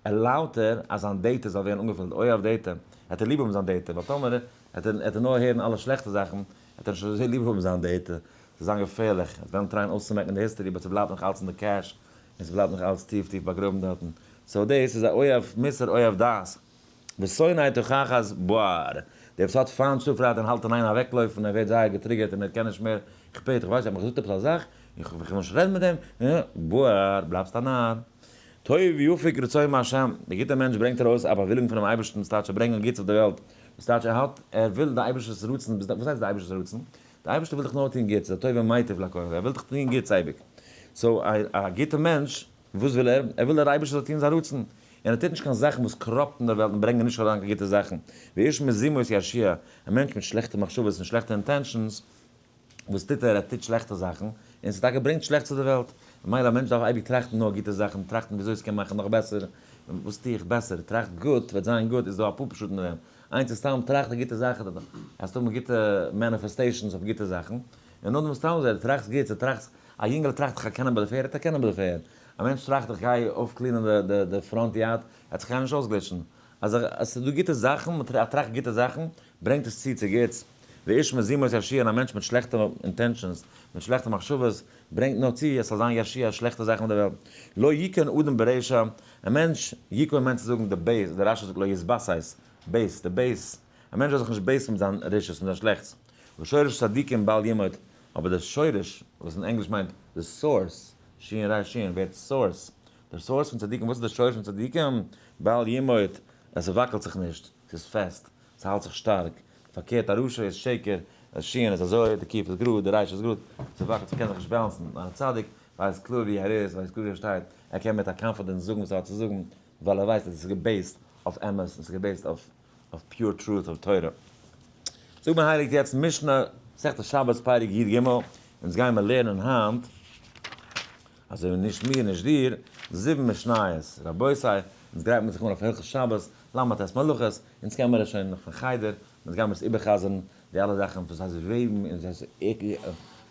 [SPEAKER 1] ערלויבט ער אז זיין data זאל ווערן אנגעפילט, אוהב data, העט ער ליב האבן זיין data, ווייל טאמער העט ער נאר הערן אלע שלעכטע זאכן, העט ער נישט אזוי ליב האבן זיין data, ס'זאל זיין געפערליך, עס וועלן טרייען אויסצומעקן די history, but ס'בלייבט נאך אלץ אין די cache, און ס'בלייבט נאך אלץ טיף טיף באגראבן דארטן, so דאס איז א אוהב מוסר אוהב דעת. ושונא תוכחת בער, דער וואס האט פיינט שטראף און האלט אין איין אוועקלויפן, ער ווערט זייער גע triggered און ער קען נישט מער, איך בעט, איך ווייס, ער האט מיך געזאגט עפעס א זאך, איך וויל נישט רעדן מיט אים, בער, בלייבסט א נאר. טוב יפיק רצון מהשם, דער גוטער מענטש ברענגט ארויס א באוויליגונג פונעם אייבערשטן, וואס טייטש ער ברענגט גוטס אויף דער וועלט, וואס טייטש ער האט, ער וויל די אייבערשטער'ס רצון, וואס הייסט די אייבערשטער'ס רצון? די אייבערשטער וויל דאך נאר טון גוטס, הטוב והמיטיב לכל, ער וויל דאך טון גוטס אייביג, so א גוטער מענטש וואס וויל ער? ער וויל דער אייבערשטער זאל טון זיין רצון, און ער טוט נישט קיין זאכן וואס corrupt ן דער וועלט און ברענגען נישט אריין קיין גוטע זאכן. ואיש מזימות ירשיע, א מענטש מיט שלעכטע מחשבות און שלעכטע intentions, וואס טוט ער? ער טוט שלעכטע זאכן, און ס'טאקע ברענגט שלעכטס צו דער וועלט. ממילא א מענטש דארף אייביג טראכטן נאר גוטע זאכן, טראכטן וויאזוי עס קען מאכן נאך בעסער, וואס טו איך בעסער, טראכט גוט, וועט זיין גוט, איז דא אפאר פשטים אין דעם. איינס איז סתם טראכט א גוטע זאך, וועסט האבן גוטע manifestations אויף גוטע זאכן, און נאכדעם סתם אזוי, טראכסט גוט, טראכסט א יונגעלע טראכט איך גיי קענען ביי די פערד, ער וועט קענען ביי די פערד. א מענטש טראכט איך גיי אויפ clean ען די front yard, ער וועט זיך קיינמאל נישט אויסגליטשן. אז עס איז דא גוטע זאכן, מען טראכט גוטע זאכן, ברענגט עס צו צו גוטס. ואיש מזימות ירשיע און א מענטש מיט שלעכטע intentions, מיט שלעכטע מחשבות, ברענגט נאר צו עס זאל זיין ירשיע שלעכטע זאכן אין דער וועלט. לא יכון אדם ברשע, א מענטש, יכון מיינט צו זאגן די base, דער רש"י זאגט לא יתבסס, base, די base, א מענטש זאל זיך נישט base ן מיט זיין רשעות, מיט זיין שלעכטס. ושורש צדיקים בל ימוט, אבער דער שורש, וואס אין ענגליש מיינט די source, שין ריש שין, ווערט source, דער source פון צדיקים, וואס איז דער שורש פון צדיקים? בל ימוט, עס וואקלט זיך נישט, ס'איז פעסט, ס'האלט זיך שטארק, פארקערט א רשע איז שקר, די שין איז אזוי, די קוף איז גראד, די ריש איז גראד, ס'וואקלט זיך, קען זיך נישט balance ן, א צדיק ווייסט קלאר ווי ער איז, ווייסט קלאר ווי ער שטייט, ער קען מיט א confidence זאגן וואס ער האט צו זאגן, ווייל ער ווייסט אז עס איז גע base ט אויף אמת, און ס'איז גע base ט אויף אויף pure truth אויף תורה. זאג מיר הייליג יעצט משנה מסכת שבת פרק י"ג, אונז גייען מיר לערנען היינט, אזוי ווי נישט מיר נישט דיר, זיבן משניות, רבותי, אונז גרייט מיר זיך אן אויף הלכות שבת, ל"ט מלאכות, אונז קען מיר עס שוין נאך פון חדר, אונז גייען מיר עס איבערחזר'ן, די אלע זאכן וואס הייסט וועבן און וואס הייסט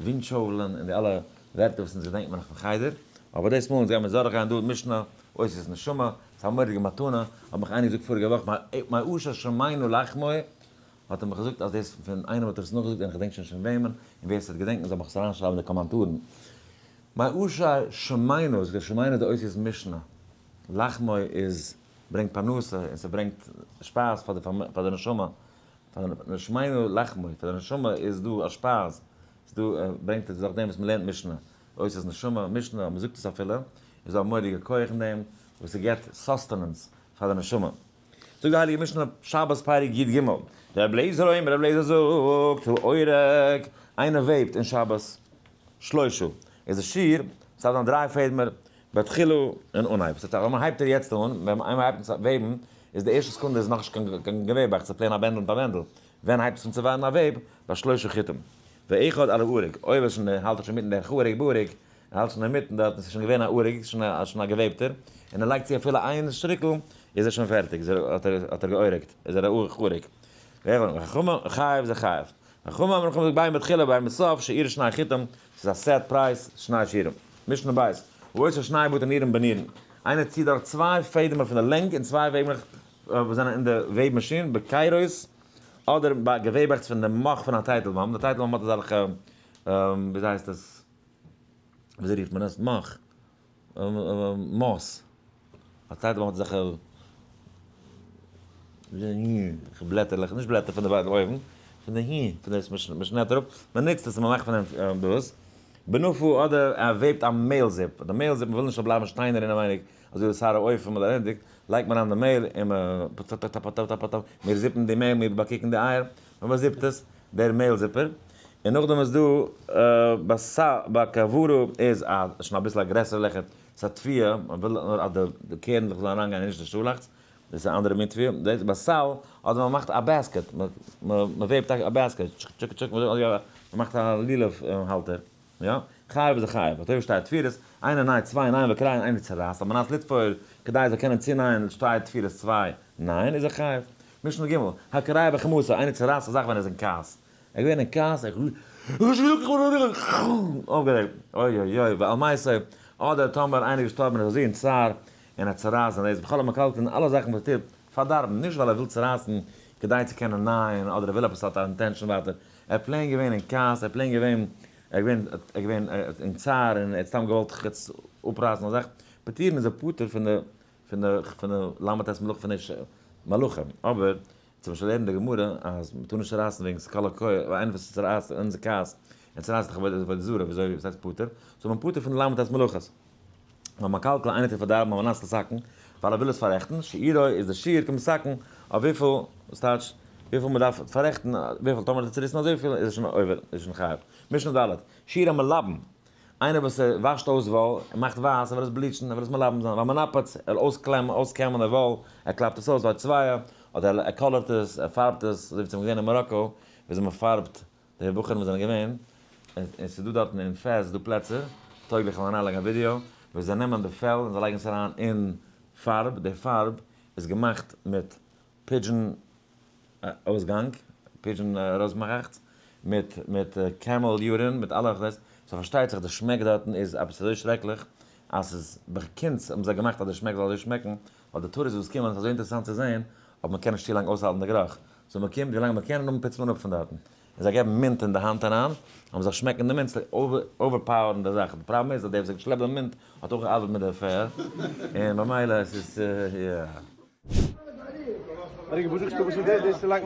[SPEAKER 1] ווינטשויבלען און די אלע ווערטער וואס אונז געדענקט מיר נאך פון חדר, אבער דאס מאל אונז גייען מיר דורכגיין דא משנה אותיות נשמה, ס'איז א מורא'דיגע מתנה, האט מיך איינער געזאגט פאריגע וואך מאשר שמנו לחמו, האט ער מיך געזאגט אז דאס פון איינעם האט ער עס נאכגעזאגט און איך געדענק שוין נישט פון וועמען, און ווער ס'וועט געדענקן זאל מיך עס אריינשרייבן אין די קאמענטארן. מאשר שמנו, זאגט ער שמנו איז די אותיות משנה, לחמו איז ברענגט פרנסה און ס'ברענגט שפייז פאר די נשמה, פאר די שמנו לחמו, פאר די נשמה איז דא א שפייז, ס'איז דא ברענגט עס דורך דעם וואס מ'לערנט משנה, אותיות נשמה, משנה, מ'זאגט עס אפילו, איז דא א מורא'דיגע כח אין דעם, וואס ס'געבט sustenance פאר די נשמה. זאגט די הייליגע משנה, שבת פרק י"ג, רבי אליעזר אומר, רבי אליעזר זאגט, האורג, איינער וועבט אין שבת, שלושה, איז די שיעור, ס'דארף זיין דריי פעדעמער, בתחילה אין אנהייב, ס'הייסט אז ווען הייבט ער יעצט אן, ווען איינער הייבט אן צו וועבן, איז די ערשטע סעקונדע איז נאכנישט קיין געוועבאכץ, ס'איז plain א בענדל מיט א בענדל, ווען הייבט עס אן צו ווערן א וועב? ביי שלושה חוטים. ואחד על האריג, אויב עס שוין האלט ער שוין מיטן דרך האריג באריג, ער האלט שוין אינמיטן דארט און ס'איז שוין געווען א אריג, ס'איז שוין א געוועבטער, און ער לייגט צו אפילו איין שטריקל, איז ער שוין פערטיג, איז ער האט ער געאוריגט, איז ער א אריג. ואחד, חייב זה חייב. חכמים אומרים חכמים בין בתחילה בין בסוף שיעור שני חיטים, ס'איז א set price, שני שיעורים. משנה בית, העושה שני בתי נירין בנירין, איינער ציט דורך צוויי פעדעמער פון די לענג און צוויי וועבלעך וואס זענען אין די וועב מאשין, בקירות, אדער ביי געוועבעכץ פון די מאך פון א טייטלבוים, די טייטלבוים האט אזעלכע, וויאזוי הייסט עס, וויאזוי רופט מען עס, מאך, מאס, א טייטלבוים האט אזעלכע בלעטערלעך, נישט בלעטער פון די אויבן, פון די הי, פון דאס מען שניידט אראפ, מען נוצט עס און מען מאכט פון דעם דאס, בנפה אדער ער וועבט א מעיל זיפ, די מעיל זיפ, מען וויל נישט ס'זאל בלייבן שטיינער אינעווייניג, אזוי ווי סארא אופן מען ענדיגט, לייגט מען אריין די מעיל און מען פאטאטאטאטאטאטאטא, מיר זיפן די מעיל, מיר באקוקן די אייער, מען באזיפט עס, דער מעיל זיפער, און נאכדעם איז דא ביי כברו איז א שוין אביסל א גרעסערע לעכער, ס'איז א תביעה, מען וויל נאר אז די קערנדלעך זאלן אריינגיין און נישט די שאלאכץ, דאס איז א אנדערע מין תביעה, דאס ביי סל, אדער מען מאכט א basket, מען וועבט א basket, טשוק טשוק טשוק, מען מאכט א לולב האלטער. יא, חייב איז א חייב, אויב שטייט תפירות, איינער נייט צוויי ניין וקריין איינער צורייסט, על מנת לתפור, כדי ער זאל קענען צונייען שטייט תפירות צוויי ניין איז ער חייב. משנה ג', הקורע בחמתו, איינער צורייסט א זאך ווען ער איז אין כעס, ער איז געווען אין כעס, ער אויפגערעגט, אוי אוי אוי, ועל מתו, אדער טאמער איינער איז געשטארבען איז אזוי אין צער, און ער צורייסט און דאס, וכל המקלקלין, אלע זאכן וואס ער טוט, פארדארבן, נישט ווייל ער וויל צורייסן כדי צו קענען נייען, אדער ער וויל עפעס האט א intention ווייטער, ער איז plain געווען אין כעס, ער איז plain געווען, ער איז געווען, ער איז געווען אין צער און ער האט סתם געוואלט חוץ אפרייסן א זאך, פטורין איז ער פטור פון די, פון די, פון די ל"ט מלאכה פון די מלאכה, אבער צום משל לערנט די גמרא אז מען טאר נישט צורייסן וועגן ס'קאלע כח, ווייל איינער וואס צורייסט אין זיין כעס, ער צורייסט דאך עבודה זרה, וויאזוי וואס הייסט פטור? זאל מען פטור פון די ל"ט מלאכות. והמקלקל איינער טוט פארדארבן על מנת לתקן, ווייל ער וויל עס פאררעכטן, שיעורו איז די שיעור כמתקן, אויף וויפיל, וואס טייטש, וויפיל מען דארף פאררעכטן, וויפיל טאמער האט ער צוריסן אזויפיל איז ער שוין עובר, איז שוין חייב. משנה ד', שיעור המלבן, איינער וואס וואשט אויס וואל, ער מאכט ווייס, ער וויל עס בליטשן, ער וויל עס מלבן זיין, והמנפץ, ער וויל אויסקלעמען, אויסקעמען די וואל, ער קלאפט עס אויס, והצובע, אדער ער קאלערט עס, ער פארבט עס, אזוי ווי אונז האבן געזען אין מאראקא, וויאזוי מען פארבט די בחורים וואס זענען געווען, און ס'איז דא דארטן אין פעס דא פלעצער, טויגליך כ'וועל אריינלייגן א ווידיאו, וואו זיי נעמען די פעל און זיי לייגן עס אריין אין פארב, די פארב איז געמאכט מיט pigeon אויסגאנג, pigeon ארויסמאכאכטס, מיט מיט camel urine, מיט אלע דאס, so פארשטייט זיך די שמעק דארטן איז עפעס אזוי שרעקליך, אז ס'איז בקונץ האבן זיי געמאכט אז די שמעק זאל אזוי שמעקן, ווייל די tourists וואס קומען איז אזוי אינטערעסאנט צו זען, אבער מ'קען נישט צו לאנג אויסהאלטן די גערוך, so מ'קומט ווילאנג מ'קען און נאכדעם פוצט מען אפ פון דארטן. און זיי געבן mint אין די האנט אריין, אז מ'זאל שמעקן די mint, צו overpower ן די זאך. די פראבלעם איז אז דער וואס האט געשלעפט די mint האט אויך געארבעט מיט די פער, און במילא עס איז יא.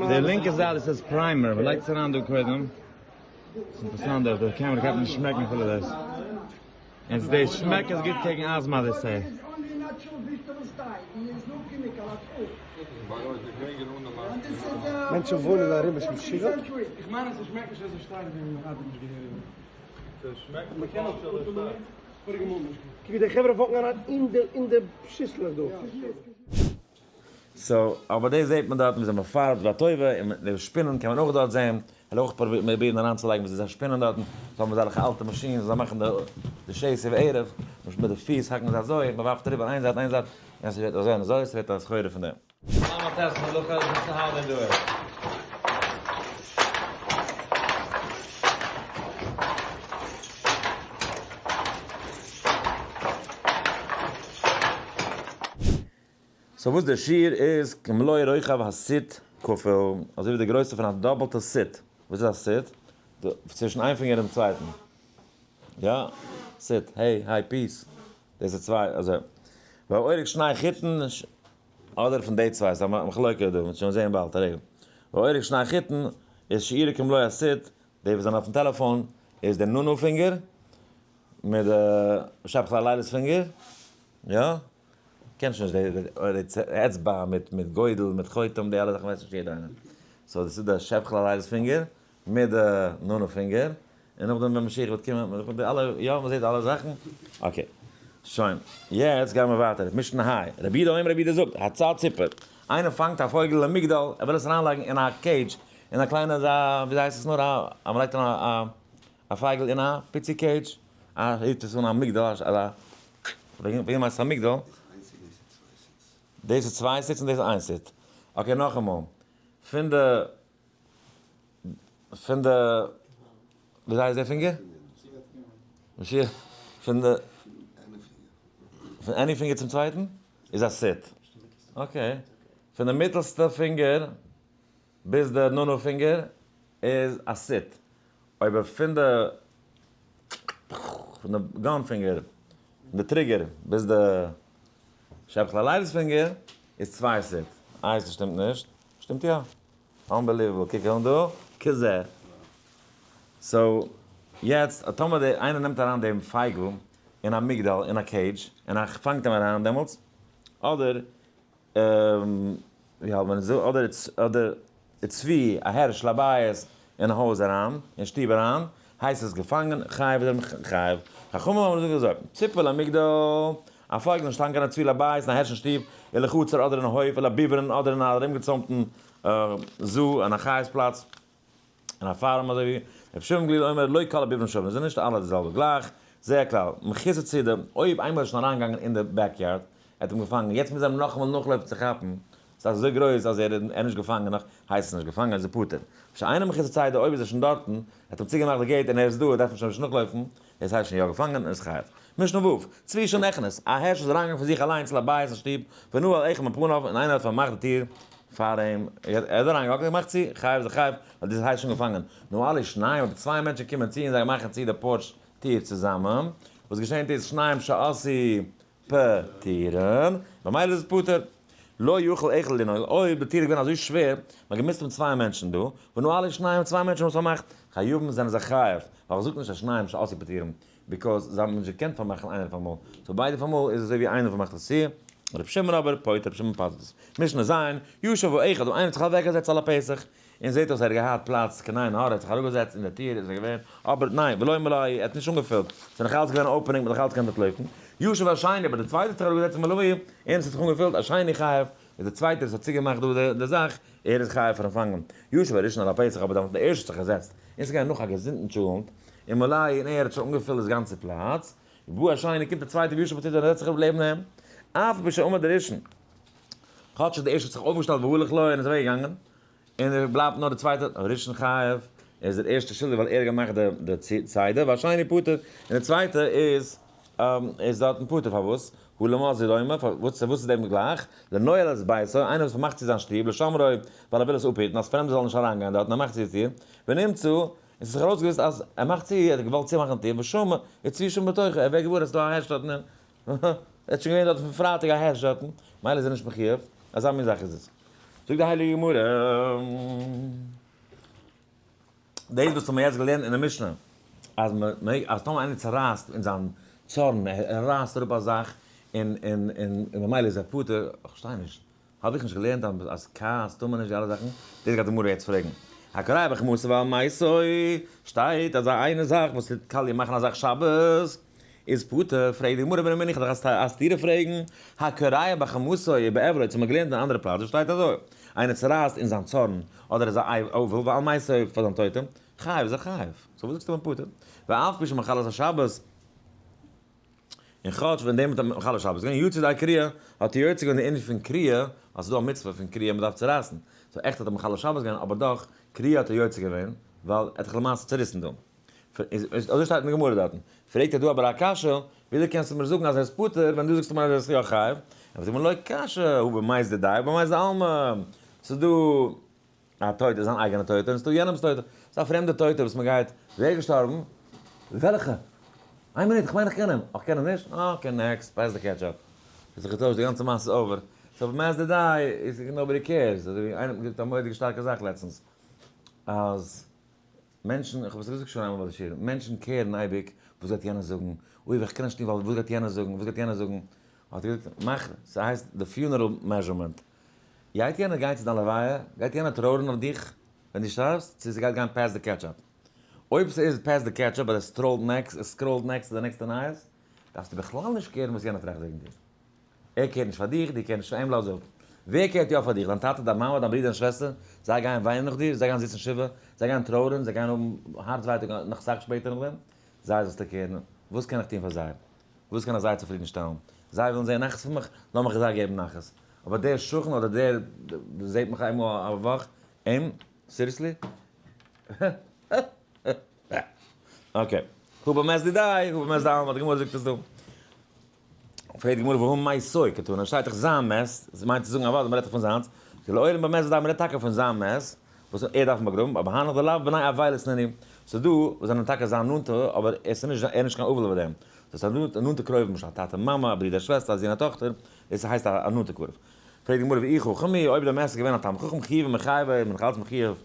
[SPEAKER 3] די לינקע זייט דאס איז primer, מען לייגט עס אריין דא קודם, ס'איז אינטערעסאנט די קעמערע כאפט נישט שמעקן אפילו דאס, און די שמעק איז גוט קעגן asthma they say.
[SPEAKER 4] מענטשן וואוינען ארום איז משוגע? קוק די חברה וואקן אריין אין די אין די שיסלעך דא.
[SPEAKER 1] so אבער דאס זעט מען דארטן וויאזוי מען פארבט והטובה, און די שפינען קען מען אויך דארט זען, כ'וועל אויך פרובירן אריינצולייגן וויאזוי זיי שפינען דארטן, זיי האבן אזעלכע אלטע מאשינס, זיי מאכן די שתי וערב, מיט די פיס האקן זיי אזוי, מען ווארפט אריבער איין זייט איין זייט, און ס'ווערט אזוי און אזוי, ס'ווערט א סחורה פון דעם.
[SPEAKER 3] למה טעסט מלאכה איז נישט how they do it.
[SPEAKER 1] so וואס דער שיעור איז כמלוא רוחב הסיט כפול, אזוי ווי די גרויסע פון א דאפלטע סיט, וואס איז א סיט? צווישן איין פינגער און דעם צווייטן, יא? סיט, hey, היי, peace, דאס איז צוויי, אזוי. והאורך שני חיטין, אדער פון די צוויי, ס'איז א מחלוקה דא, מ'וועט שוין זען באלד, א רגע. והאורך שני חיטין איז שיעורו כמלוא הסיט, די וואס זענען אויפן טעלעפאן איז די נ נ פינגער, מיט די שבחי הלילות פינגער, יא? קען שוין נישט די אצבע מיט מיט גודל מיט חותם די אלע זאכן ווייסט נישט יעדער איינער. so דאס איז די שבח'ל הלילות פינגער מיט די נאנא פינגער, און נאכדעם ווען משיח וועט קומען די אלע יא מ'זעט אלע זאכן okay שוין יעצט גייען מיר ווייטער משנה היי רבי יהודה אומר רבי יהודה זאגט הצד ציפור איינער פאנגט א פויגל למגדל ער וויל עס אריינלייגן אין א cage אין א קליינע אזא וויאזוי הייסט עס נאר א אז מ'לייגט אריין א א פייגל אין א פיצי cage א רופט עס אן א מגדל אזא וועגן דעם הייסט עס א מגדל. דאס איז צוויי סיטס און דאס איז איין seat. okay נאכאמאל. פון די פון די, וויאזוי הייסט די פינגער? משיח, פון די, פון any פינגער צום צווייטן איז א סיט. Okay. פון די מיטעלסטע פינגער ביז די נאנא פינגער איז א סיט. אבער פון די, פון די gun פינגער, פון די trigger ביז די שבח ללייל'ס פינגער איז 2 סיט. איי, ס'שטימט נישט? שטימט יא. Unbelievable. קוק אן דא. כזה. So, יעצט, טאמער דער איינער נעמט אריין דעם פייגל אין א מגדל, אין א cage, און ער פאנגט אים אריין דעמאלטס, אדער, ווי האלט מען עס דא? אדער, אדער צבי, א הערש לבית, אין הויז אריין, אין שטוב אריין, הייסט עס געפאנגען, חייב איז ער חייב. חכמים האבן געזאגט אזוי, ציפור למגדל, א פייגל אין שטאנג אריין, צבי לבית, אין א הערש אין שטוב, אל החצר אדער אין הויף, אל הביברין אדער אין א ארומגעצוימטן zoo, אין א חיות פלאץ, אין א farm אזוי ווי רבי שמעון גליל אומר לא כל הביברין שווין, זענען נישט אלע די זעלבע גלייך, זה הכלל, מחוסר צידה, אויב איינמאל איז שוין אריינגעגאנגען אין די backyard, ער האט אים געפאנגען, יעצט מוז ער אים נאכאמאל נאכלויפן צו כאפן, ס'איז אזוי גרויס אז ער איז נישט געפאנגען נאך, הייסט עס נישט געפאנגען, איז ער פטור. שאינו מחוסר צידה, אויב איז ער שוין דארטן, ער האט אים צוגעמאכט די gate און ער איז דא, ער דארף אים שוין נישט נאכלויפן, דאס הייסט שוין יא געפאנגען און איז חייב. משנה ו', צבי שנכנס, א הערש איז אריינגעגאנגען פון זיך אליינס לבית אין שטוב, ונעל אחד מפניו, און איינער האט פארמאכט די טיר פאר אים, ער איז אריינגעגאנגען, ער מאכט צו, חייב איז ער חייב, ווייל דאס הייסט שוין געפאנגען. נעלו שניים, אויב צוויי מענטשן קומען צו און זיי מאכן צו די porch טיר צוזאמען, וואס געשענט איז שניים שעשו פטורין, במילא איז עס פטור. לא יכול אחד לנעול, אויב די טיר איז געווען אזוי שווער, מען האט געמוזט האבן צוויי מענטשן דא, ונעלו שניים, צוויי מענטשן האבן עס פארמאכט, חייבים זענען זיי חייב, ווייל איך זאג נישט אז שניים שעשו פטורין, because זיי האבן נישט געקענט פארמאכן איינער אויף אמאל, so ביידע אויף אמאל איז אזוי ווי איינער פארמאכט עס צו, רבי שמעון אבער פוטר, רבי שמעון פסל'ט עס. משנה ז', ישב האחד, איינער האט זיך אוועקגעזעצט על הפתח, און זעט אויס ער האט געהאט פלאץ, קיין עין הרע, ער האט זיך אראפגעזעצט אין די טיר איז ער געווען, אבער ניין, ולא מלא, ער האט נישט אנגעפילט, ס'איז נאך אלץ געווען opening, מ'האט נאך אלץ געקענט אנטלויפן. ישב השני, אבער דער צווייטער האט זיך אראפגעזעצט ומלאו, און עס האט זיך אנגעפילט, השני חייב, איז דער צווייטער וואס האט צוגעמאכט דא די זאך, ער איז חייב פארן פאנגען. ישב הראשון על הפתח, אבער דאן האט דער ערשטער זיך געזעצט, און ס'איז געווען נאך א געזונטן טשולענט, ומלאו, און ער האט שוין אנגעפילט דאס גאנצע פלאץ. ובא השני, קומט דער צווייטער וישב בצידו און ער זעצט זיך אראפ לעבן אים, אף על פי שעמד הראשון, כאטש דער ערשטער האט זיך אויפגעשטעלט והלך לו און איז אוועק געגאנגען, און ער בלייבט נאר דער צווייטער, הראשון חייב, ער איז דער ערשטער שולדיג ווייל ער האט געמאכט די צידה, והשני פטור, און דער צווייטער איז איז דארטן פטור, פארוואס? הא למה זה דומה, פארוואס איז דעם גלייך? לנועל את ביתו, איינער וואס פארמאכט צו זיין שטוב, לשומרו, ווייל ער וויל עס אפהיטן אז פרעמדע זאלן נישט אריינגיין דארטן, ער מאכט צו די טיר, ונמצא, און ס'איז זיך ארויסגעוויזט אז ער מאכט צו, ער האט געוואלט צומאכן די טיר, ושמע, וצבי שם בתוכו, ער ווערט געוואר אז ס'איז דא א הערש דארטן, ער האט שוין געווען דארט פון פרייטאג א הערש דארטן, מילא איז ער נישט מחיוב, אזא מין זאך איז עס. זאגט די הייליגע גמרא, דאס וואס האבן מיר יעצט געלערנט אין די משנה, אז מען אז טאמער איינער צערייסט אין זיין צארן, ער רייסט אראפ א זאך, און און און ממילא איז ער פטור, איך פארשטיי נישט, האב איך נישט געלערנט אז כעס טאר מען נישט די אלע זאכן? דאס גייט די גמרא יעצט פרעגן. הקורע בחמתו ועל מתו, שטייט אז א איינע זאך וואס טוט קאליע מאכן א זאך שבת איז פטור, פרעגט די גמרא ורמינהי איך דארף א סתירה פרעגן, הקורע בחמתו ובאבלו, האט מען געלערנט אין א אנדערע פלאץ וואס שטייט אזוי, איינער צורייסט אין זיין צארן אדער איז א אבל ועל מתו פאר זיין טויטע, חייב איז ער חייב, so וואס זאגסטו ביים פטור? ואף פי שמחלל את השבת. און כאטש ווען דעם האט מחלל שבת געווען יצא ידי קריעה, האט ער יוצא געווען די ענין פון קריעה, אז ס'איז דא א מצוה פון קריעה מ'דארף צורייסן, so עכט האט ער מחלל שבת געווען, אבער דאך, קריעה האט ער יוצא געווען, ווייל ער האט זיך למעשה צוריסן דא. אזוי שטייט אין די גמרא דארטן. פרעגט ער דא אבער א קשיא, וויאזוי קענסטו מיר זאגן אז ער איז פטור ווען דו זאגסט מיר אז ער איז יא חייב? ענטפערט די גמרא לא קשיא, הא במת דידיה הא במת דעלמא, ס'איז דא א טויטער, זיין אייגענע טויטער, און ס'איז דא יענעמ'ס טויטער. ס'איז א פרעמדע טויטער וואס מ'גייט. ווער איז געשטארבן? וועלכע? איין מינוט, כ'מיין איך קען אים. איך קען אים נישט? Okay, next, pass the ketchup. ס'האט זיך געטוישט, די גאנצע מעשה איז over. So במת דידיה איז nobody cares. אזוי ווי איינער האט מיר געזאגט א מורא'דיגע שטארקע זאך לעצטנס. אז מענטשן, איך האב עס געזאגט שוין איינמאל ביי די שיעור, מענטשן care ן אייביג וואס גייט יענער זאגן, אוי איך קען נישט טון ווייל וואס גייט יענער זאגן, וואס גייט יענער זאגן. האט ער געזאגט, מאך, ס'הייסט די funeral measurement. גייט יענער גיין צו דיין לוויה? גייט יענער טרויערן אויף דיך ווען דו שטארבסט? צו ס'גייט גיין pass the ketchup? אויב ס'איז pass the ketchup אז עס scroll ט next, עס scroll ט next צו די נעקסטע נייעס, דארפסטו בכלל נישט care ן וואס יענער טראכט וועגן דיר. ער care ט נישט פאר דיך, דו care ט נישט פאר אים, לאז אפ. ווער care ט יא פאר דיך? דיין טאטע, דיין מאמע, דיין ברודער און שוועסטער? זיי גייען וויינען נאך דיר, זיי גייען זיצן שבעה, זיי גייען טרויערן, זיי גייען האבן הארץ ווייטאג נאך אסאך שפעטער נאכדעם. זיי זאלסטו care ן. וואס קען איך טון פאר זיי? וואס קען איך זיי צופרידן שטעלן? זיי ווילן זען נחת פון מיך, לאמיך זיי געבן נחת. אבער דער שכן אדער דער וואס זעט מיך איינמאל א וואך, אים? Seriously? Okay. הא במת דידיה, הא במת דעלמא, די גמרא זאגט עס דא. פרעגט די גמרא והא מתו קתני, שטייט דאך זיין מת, עס מיינט צו זאגן אוודאי מ'רעדט דאך פון זיינס, לעולם במת דידיה מ'רעדט טאקע פון זיין מת, וואס ער דארף מען באגראבן, אבער הנך דלאו בני אבילות נינהו, ס'איז דא וואס זענען טאקע זיין נאנטע אבער עס איז נישט ער איז נישט קיין אבל איבער דעם, דאס איז א נאנטע קרוב למשל א טאטע מאמע א ברודער שוועסטער א זון א טאכטער, דאס הייסט א נאנטע קרוב. פרעגט די גמרא ואי חכם הוא, אויב דער מת איז געווען א תלמיד חכם חיובי מיחייבי איז מען נאך אלץ מחיוב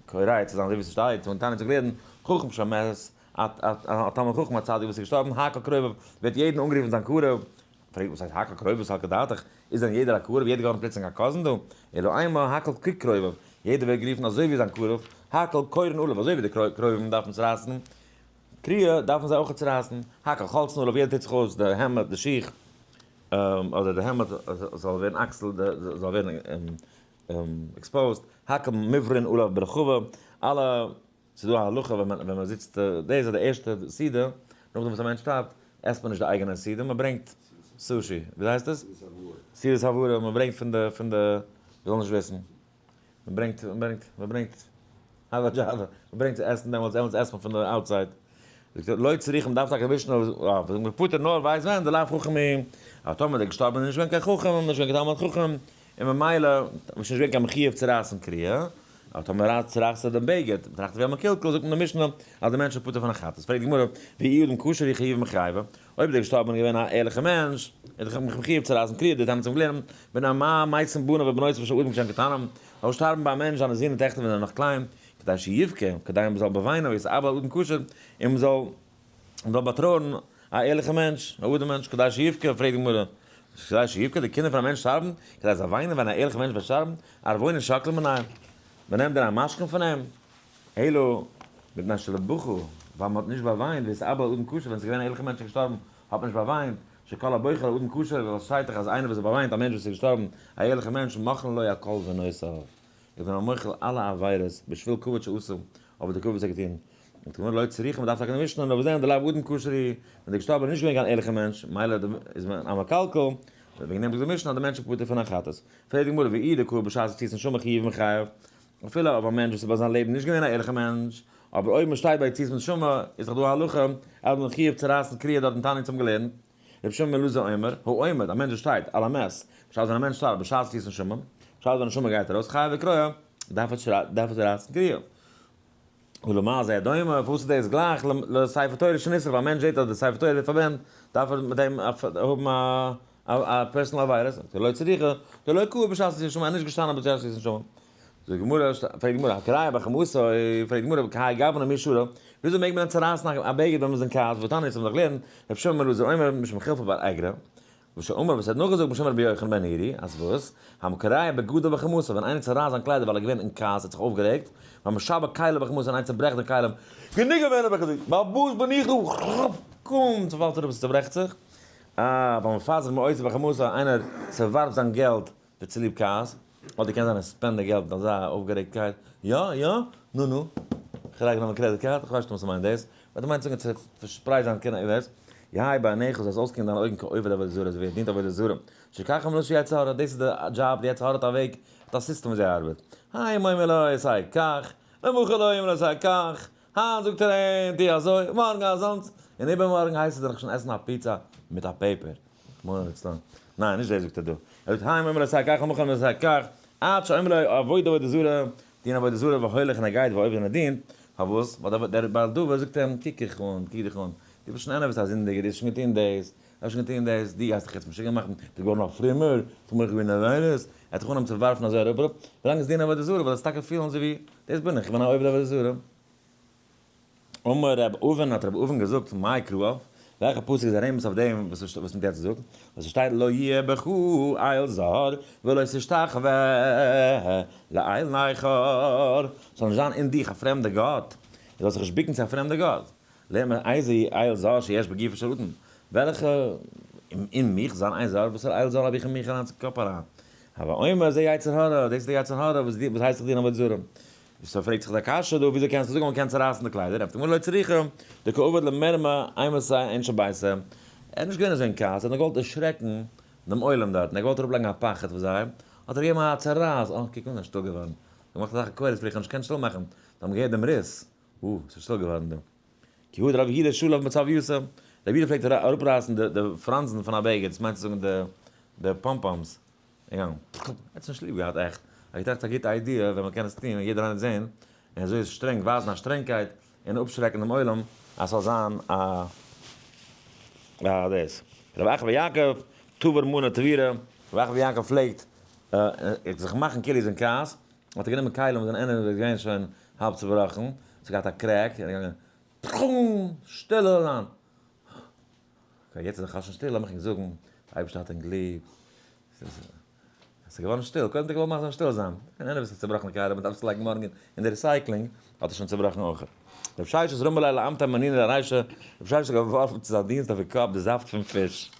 [SPEAKER 1] קורע צו זיין אזוי ווי ס'שטייט און תניא צו גלערן חכם שמת א תלמיד חכם א צדיק וואס איז געשטארבן הכל קרוביו ווערט יעדן אנגערופן זיין קרוב, פרעגט וואס הייסט הכל קרוביו סלקא דעתך, איז דען יעדער א קרוב יעדער געווארן פלוצלינג א cousin דא, אלא אימא הכל כקרוביו יעדער ווערט גערופן אזוי ווי זיין קרוב, הכל קורעין עליו אזוי ווי די קרובים דארפן צורייסן קריעה דארפן זיי אויך צורייסן, הכל חולצין עליו יעדער טוט זיך אויס די העמד די שיך אדער די העמד זאל ווערן אקסל זאל ווערן exposed, הכל מברין עליו ברחבה, אלע ס'איז דא א הלכה ווען מען ווען מען זיצט דאס איז די ערשטע סעודה, נאכדעם וואס א מענטש שטארבט עסט מען נישט די אייגענע סעודה, מען ברענגט סושי, ווי הייסט עס? סעודת הבערה, מען ברענגט פון די פון די, איך זאל נישט וויסן, מען ברענגט מען ברענגט מען ברענגט הבה דזשאווע, מען ברענגט צו עסן דעמאלטס, דעמאלטס עסט מען פון די outside, זאגט ער לא צריכים דארף טאקע ווישן אויף פטור נאר ווייסט ווען דלאו חכמים, אבער טאמער דער געשטארבענער איז נישט געווען קיין חכם, נישט געווען קיין תלמיד חכם, און ממילא איז נישט געווען קיין מחיוב צו רייסן קריעה, אבער טאמער צורייסט ער דעם בגד, טראכט ער ווי א מקולקל, זאגט מען די משנה אז דער מענטש איז פטור פון א חטאת. פרעגט די גמרא, ואי אדם כשר הוא חיובי מיחייבי, אויב דער געשטארבענער איז געווען א ערליכער מענטש, איז דאך מחיוב צו רייסן קריעה, דתניא צום גלערנען, מפני מה מתים בניו ובנותיו של אדם כשהם קטנים, זאל שטארבן ביי א מענטש זיינע זין און טעכטער ווען זיי זענען נאך קליין, כדי שיבכה, כדי מען זאל באוויינען ויתאבל על אדם כשר, און מען זאל מען זאל באטרויערן א ערליכע מענטש, א אדער מענטש, כדי שיבכה, פרעגט די גמרא, כדי שיבכה, די קינדער פון א מענטש שטארבן, כדי זיי וויינען ווען א ערליכע מענטש וועט שטארבן, ערבונא שקלא מיניה, מען נעמט דען א משכון פון אים? אלא מפני שלא בכו, ווייל מען האט נישט באוויינט, ויתאבל על אדם כשר, ווען עס איז געווען א ערליכע מענטש איז געשטארבן, האט מען נישט באוויינט, שכל הבוכה על אדם כשר, ווייל עס שטייט דאך אז איינער וואס האט באוויינט א מענטש וואס איז געשטארבן, א ערליכע מענטש, מוחלין לו על כל עוונותיו, איך בין אים מוחל אלע עבירות, בשביל כבוד שעשו, אבער די כבוד וואס ער האט געטון. זאגט די גמרא לא צריכא, מען דארף טאקע נישט וויסן, נאר וואס דען, דלאו אדם כשר הוא, ווען דער געשטארבענער איז נישט געווען קיין ערליכער מענטש, מילא איז מען א מקלקל, וועגן דעם זאגט די משנה אז דער מענטש איז פטור פון א חטאת. פרעגט די גמרא ואי דקאי בשעת יציאת נשמה חיובי מיחייב, אפילו אויב א מענטש וואס איז ביי זיין לעבן נישט געווען א ערליכער מענטש, אבער אויב מען שטייט ביי יציאת נשמה איז דאך דא א הלכה אז מען חיוב צו רייסן קריעה דארט אין תניא צום געלערנט. רבי שמעון בן אלעזר אומר, העומד, א מענטש וואס שטייט, על המת, בשעת ווען א מענטש שטארבט, בשעת יציאת נשמה, בשעת ווען נשמה גייט ארויס, חייב לקרוע, דארף ער רייסן קריעה. ולמה זה דומה, פארוואס איז דאס גלייך לספר תורה שנשרף, א מענטש זעט אז די ספר תורה ווערט פארברענט, דארף ער מיט דעם האבן א personal עבירה, זאגט ער לא צריכא, דלא קאי בשעת יציאת נשמה, ער איז נישט געשטאנען בשעת יציאת נשמה. זאגט די גמרא, פרעגט די גמרא, הקורע בחמתו, פרעגט די גמרא, כהאי גוונא מי שרי, וויאזוי מעג מען דען צערייסן א בגד ווען מ'איז אין כעס, והתניא, אונז האבן דאך געלערנט, רבי שמעון בן אלעזר אומר, משום חילפא בר אגרא, ושאמר וואס ער האט נאכגעזאגט בשם רבי יוחנן בן נורי, אז וואס? המקרע בגדיו בחמתו, ווען איינער צערייסט זיין קליידער ווייל ער איז געווען אין כעס, ער האט זיך אויפגערעגט, והמשבר כליו בחמתו, און איינער צעברעכט די כלים, גענוג געווען האב איך געזאגט, בעל הבית בין איך דא, קום, צעפאלט אראפ, עס צעברעכט זיך, אה, והמפזר מעותיו בחמתו, איינער צעווארפט זיין געלט ווי צוליב כעס, אדער קען זיין ער spend ט די געלט מיט אזא אויפגערעגטקייט, יא יא, נו נו, כ'לייג נאר מיין credit card, כ'ווייס נישט וואס מיינט דאס, but ער מיינט צו זאגן צו פארשפרייט זיין קנאה דאס, יהא בעיניך זאלסט אויסקוקן דיינע אויגן כעובד עבודה זרה אזוי ווי ער דינט עבודה זרה, שכך אמרו יצר הרע, דאס איז די דזשאב, די יצר הרע האט א וועג, האט א סיסטעם וויאזוי ער ארבעט, היום אומר לו עשה כך, ומחר לו אומר עשה כך, היינט זאגט ער אים טו אזוי, מארגן אזאנס, און איבערמארגן הייסט ער דיך שוין עסן א פיצא מיט א פעפער. רחמנא ליצלן. ניין, נישט דאס זאגט ער דא. ער זאגט היום אומר לו עשה כך ומחר אומר לו עשה כך, עד שאומר לו עבוד עבודה זרה, דין עבודה זרה והולך און ער גייט ועובד און ער דינט, פארוואס? ווייל דער בעל דבר זאגט אים, קוק דיך אן, קוק דיך אן, דו ביסט שוין איינער וואס איז א זינדיגער, דו האסט שוין געטון דאס, דו האסט שוין געטון דאס, דו גייסט דיך יעצט משוגע מאכן, דו ביסט געווארן א פרומער, האסט מוחל געווען עבירות, ער האט זיך אנגעהויבן צו ווארפן אזוי אראפ אראפ, ווילאנג עס דין עבודה זרה, ווייל עס טאקע פילן אזוי ווי, דאס בין איך, איך בין א עובד עבודה זרה. אמר רב אבין האט רב אבין געזאגט מאי קרא, וועלכע פסוק איז א רמז אויף דעם וואס וואס מ'האט יעצט געזאגט, וואס עס שטייט לא יהיה בך אל זר ולא תשתחוה לאל נכר, ס'זאל נישט זיין אין דיך א פרעמדע גאט, דו זאלסט זיך נישט בוקן צו א פרעמדע גאט, לערנט מען איזהו אל זר שיש בגופו של אדם, וועלכע אין מיך זיין אל זר, וואסערע אל זר האב איך אין מיך אריין צום קאפ אריין, הוי אומר זה יצר הרע, דאס איז די יצר הרע וואס הייסט זיך דינען עבודה זרה. so פרעגט זיך די קשיא דא, וויאזוי קענסטו זאגן אז מ'קען צערייסן די קליידער? ענטפערט די גמרא לא צריכא, דקא עביד למרמא אימתא אינשי ביתיה. ער איז נישט געווען אזוי אין כעס, ער האט נאר געוואלט דערשרעקן דעם עולם דארטן, ער האט געוואלט אראפלייגן א פחד פאר זיי, האט ער געגעבן א צערייס, אה, קוק אן, ער איז שטיל געווארן. געמאכט אזעלכע קולות פלעג איך נישט קענען שטיל מאכן, זיי האבן געהערט דעם ריס, או, ס'איז שטיל געווארן דא. כי הא דרב יהודה שלף מצביותא, רב יהודה פלעגט אראפרייסן די פראנזן פון א בגד, דאס מיינט צו זאגן די פאמפאמס, ער האט עס נישט ליב געהאט עכט, ער האט געטראכט ס'איז א גוטע idea ווען מ'קען עס טון און יעדער איינער זען, און אזוי איז שטרענג, ווייזן א שטרענגקייט און אפשרעקן דעם עולם אז ס'זאל זיין א א דאס. רבי אחא בר יעקב, תבר מנא תבירא, רבי אחא בר יעקב פלעגט זיך מאכן כאילו איז אין כעס, האט ער גענומען כלים וואס זענען ענדערש געווען שוין האלב צובראכן, ס'האט געהאט א crack, און ער איז געגאנגען פחום! שטיל אליין! okay, יעצט איז דאך שוין שטיל, לאמיך ענק זאגן, דער אייבערשטער האט ענק ליב. עס איז געווארן שטיל, קודם האט ער געוואלט מאכן זאל שטיל זיין, און עניוועי ס'איז צובראכן די כלי, מ'דארף עס לייגן מארגן אין די recycling, האט ער שוין צובראכן אויך. רב ששת רמי ליה לאמתיה מנינא לרישא, רב ששת האט געווארפן צו זיין דינסט אויף איר קאפ די זאפט פון פיש,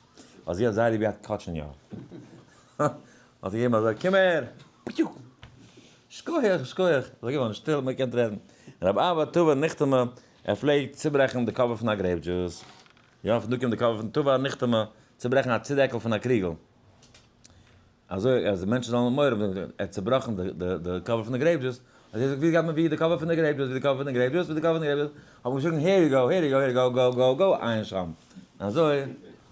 [SPEAKER 1] ווייל זי האט זייער ליב געהאט קאטשעניו. האט ער געגעבן אזוי, קום אהער! פיו! שכוח, שכוח! אזוי געווארן שטיל, מען קען רעדן. רב אבא תבר נחתמא, ער פלעגט צוברעכן די cover פון א grape juice. יא, פון דא קומט די cover פון תבר נחתמא, צוברעכן א צודעקל פון א קריגל. אזוי אז די מענטשן זאלן מורא האבן, ער האט צובראכן די cover פון די grape juice, האט ער געזאגט, ווי גייט מען ווי די cover פון די grape juice, ווי די cover פון די grape juice, ווי די cover פון די grape juice, האט מען געשריגן here you go, here you go, here you go, go, go, go, עיין שם. אזוי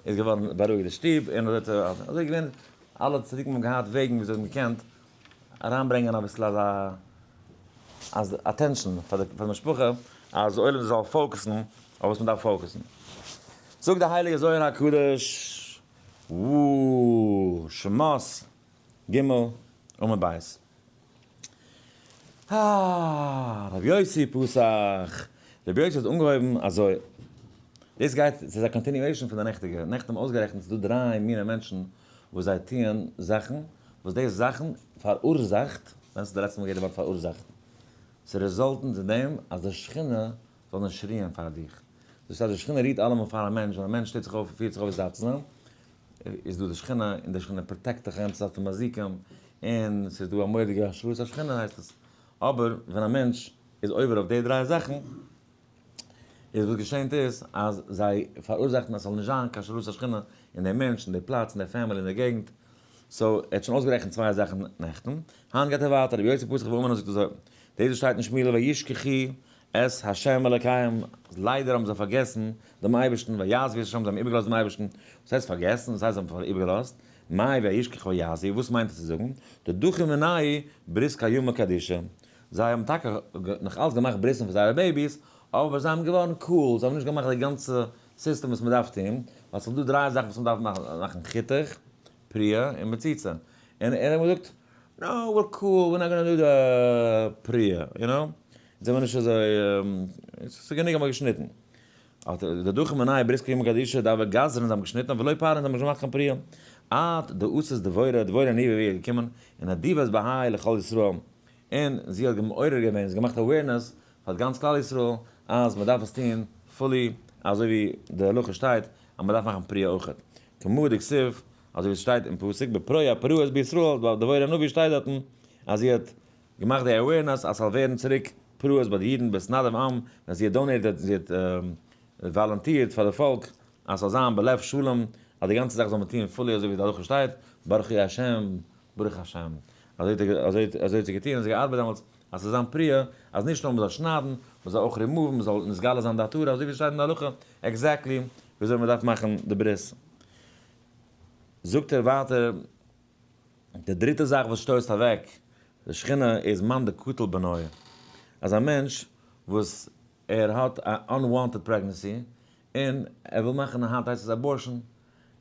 [SPEAKER 1] איז געווארן בארואיגט די שטוב, און אזוי האט ער, אזוי איז געווען, אלע צדיקים האבן געהאט וועגן ווי אזוי זיי האבן געקענט אריינברענגען אביסל אזא אז attention פאר די משפחה, אז די עולם זאל focus ן אויף וואס מען דארף focus ן. זאגט די הייליגע זוהר הקדוש, וואו, שמות ג' עמוד ב'. אה, רבי יוסי פתח, רבי יוסי האט אנגעהויבן אזוי, דאס גייט, ס'איז א continuation פון די נעכטיגע, נעכטן האבן אויסגערעכנט ס'איז דא דריי מיני מענטשן וואס זיי טוען זאכן, וואס די זאכן פאראורזאכט, ווען ס'איז די לעצטע מאל געהערט די ווארט פאראורזאכט? ס' result ן צו דעם אז די שכינה זאל נישט רוען פאר דיך. דאס הייסט די שכינה רוהט אלעמאל פאר א מענטש, ווען א מענטש טוט זיך אויף און פירט זיך אויף ווי ס'דארף צו זיין, איז דא די שכינה, און די שכינה protect דיך א גאנצע צייט פון מזיקים, און ס'איז דא א מורא'דיגע השראת השכינה הייסט עס. אבער ווען א מענטש איז עובר אויף די דריי זאכן, איז וואס געשענט איז אז זיי פאראורזאכן אז ס'זאל נישט זיין קיין השראת השכינה אין דעם מענטש, אין די פלאץ, אין די family, אין די געגנט. so, ער האט שוין אויסגערעכנט צוויי זאכן נעכטן, היינט גייט ער ווייטער, רבי יוסי פתח ואמר זאגט אזוי, דאס וואס שטייט אין שמואל וישכחו את ה' אלקיהם, ליידער האבן זיי פארגעסן דעם אייבערשטן, ויעזבו את ה', זיי האבן איבערגעלאזט דעם אייבערשטן, וואס הייסט פארגעסן? וואס הייסט זיי האבן איבערגעלאזט? מאי וישכחו ויעזבו, וואס מיינט עס צו זאגן? דדחו מינייהו ברית קיימא קדישא, זיי האבן טאקע נאך אלץ געמאכט ברית'ן פאר זייערע babies, אבער זיי האבן געווארן cool, זיי האבן נישט געמאכט די גאנצע סיסטעם וואס מען דארף טון, ווייל ס'איז דא דריי זאכן וואס מען דארף מאכן, חיתוך, פריעה און מציצה, און ער האט געזאגט, no, we're cool, we're not gonna do the פריעה, you know, זעמיר נישט אזוי, ס'איז גענוג האט מען געשניטן. האט דדחו מינייהו ברית קיימא קדישא דהוו גזרן זיי האבן געשניטן ולא פרען זיי האבן נישט געמאכט קיין פריעה. עד דאתת דבורה, דבורה הנביאה איז געקומען, און נדיבת בהאי לכל ישראל, און זי האט מעורר געווען, זי האט געמאכט awareness פאר גאנץ כלל ישראל אז מען דארף עס טון fully אזוי ווי די הלכה שטייט אז מען דארף מאכן פריעה אויכעט, כמה דכתיב אזוי ווי עס שטייט אין פסוק בפרוע פרעות בישראל ביי דבורה הנביא שטייט דארטן אז זי האט געמאכט די awareness אז ס'זאל ווערן צוריק פרעות ביי די אידן בהתנדב עם ווען זי האט donated זי האט וואלונטירט פאר די פאלק אז ס'זאל זיין בלב שלם אז די גאנצע זאך זאל מען טון fully אזוי ווי די הלכה שטייט ברכו השם ברוך השם אזוי האט זי געטון און זי געארבעט דעמאלטס אז ס'זאל זיין פריעה, אז נישט נאר מ'זאל שניידן, מ'זאל אויך רימאוון, מ'זאל נתגלה זיין די עטרה, אזוי ווי ס'שטייט אין די הלכה, exactly וויאזוי מ'דארף מאכן די ברית. זאגט ער ווייטער, די דריטע זאך וואס שטויסט אוועק די שכינה איז מאן דקטיל בנוי, אז א מענטש וואס ער האט א unwanted pregnancy, און ער וויל מאכן א היינט הייסט עס abortion,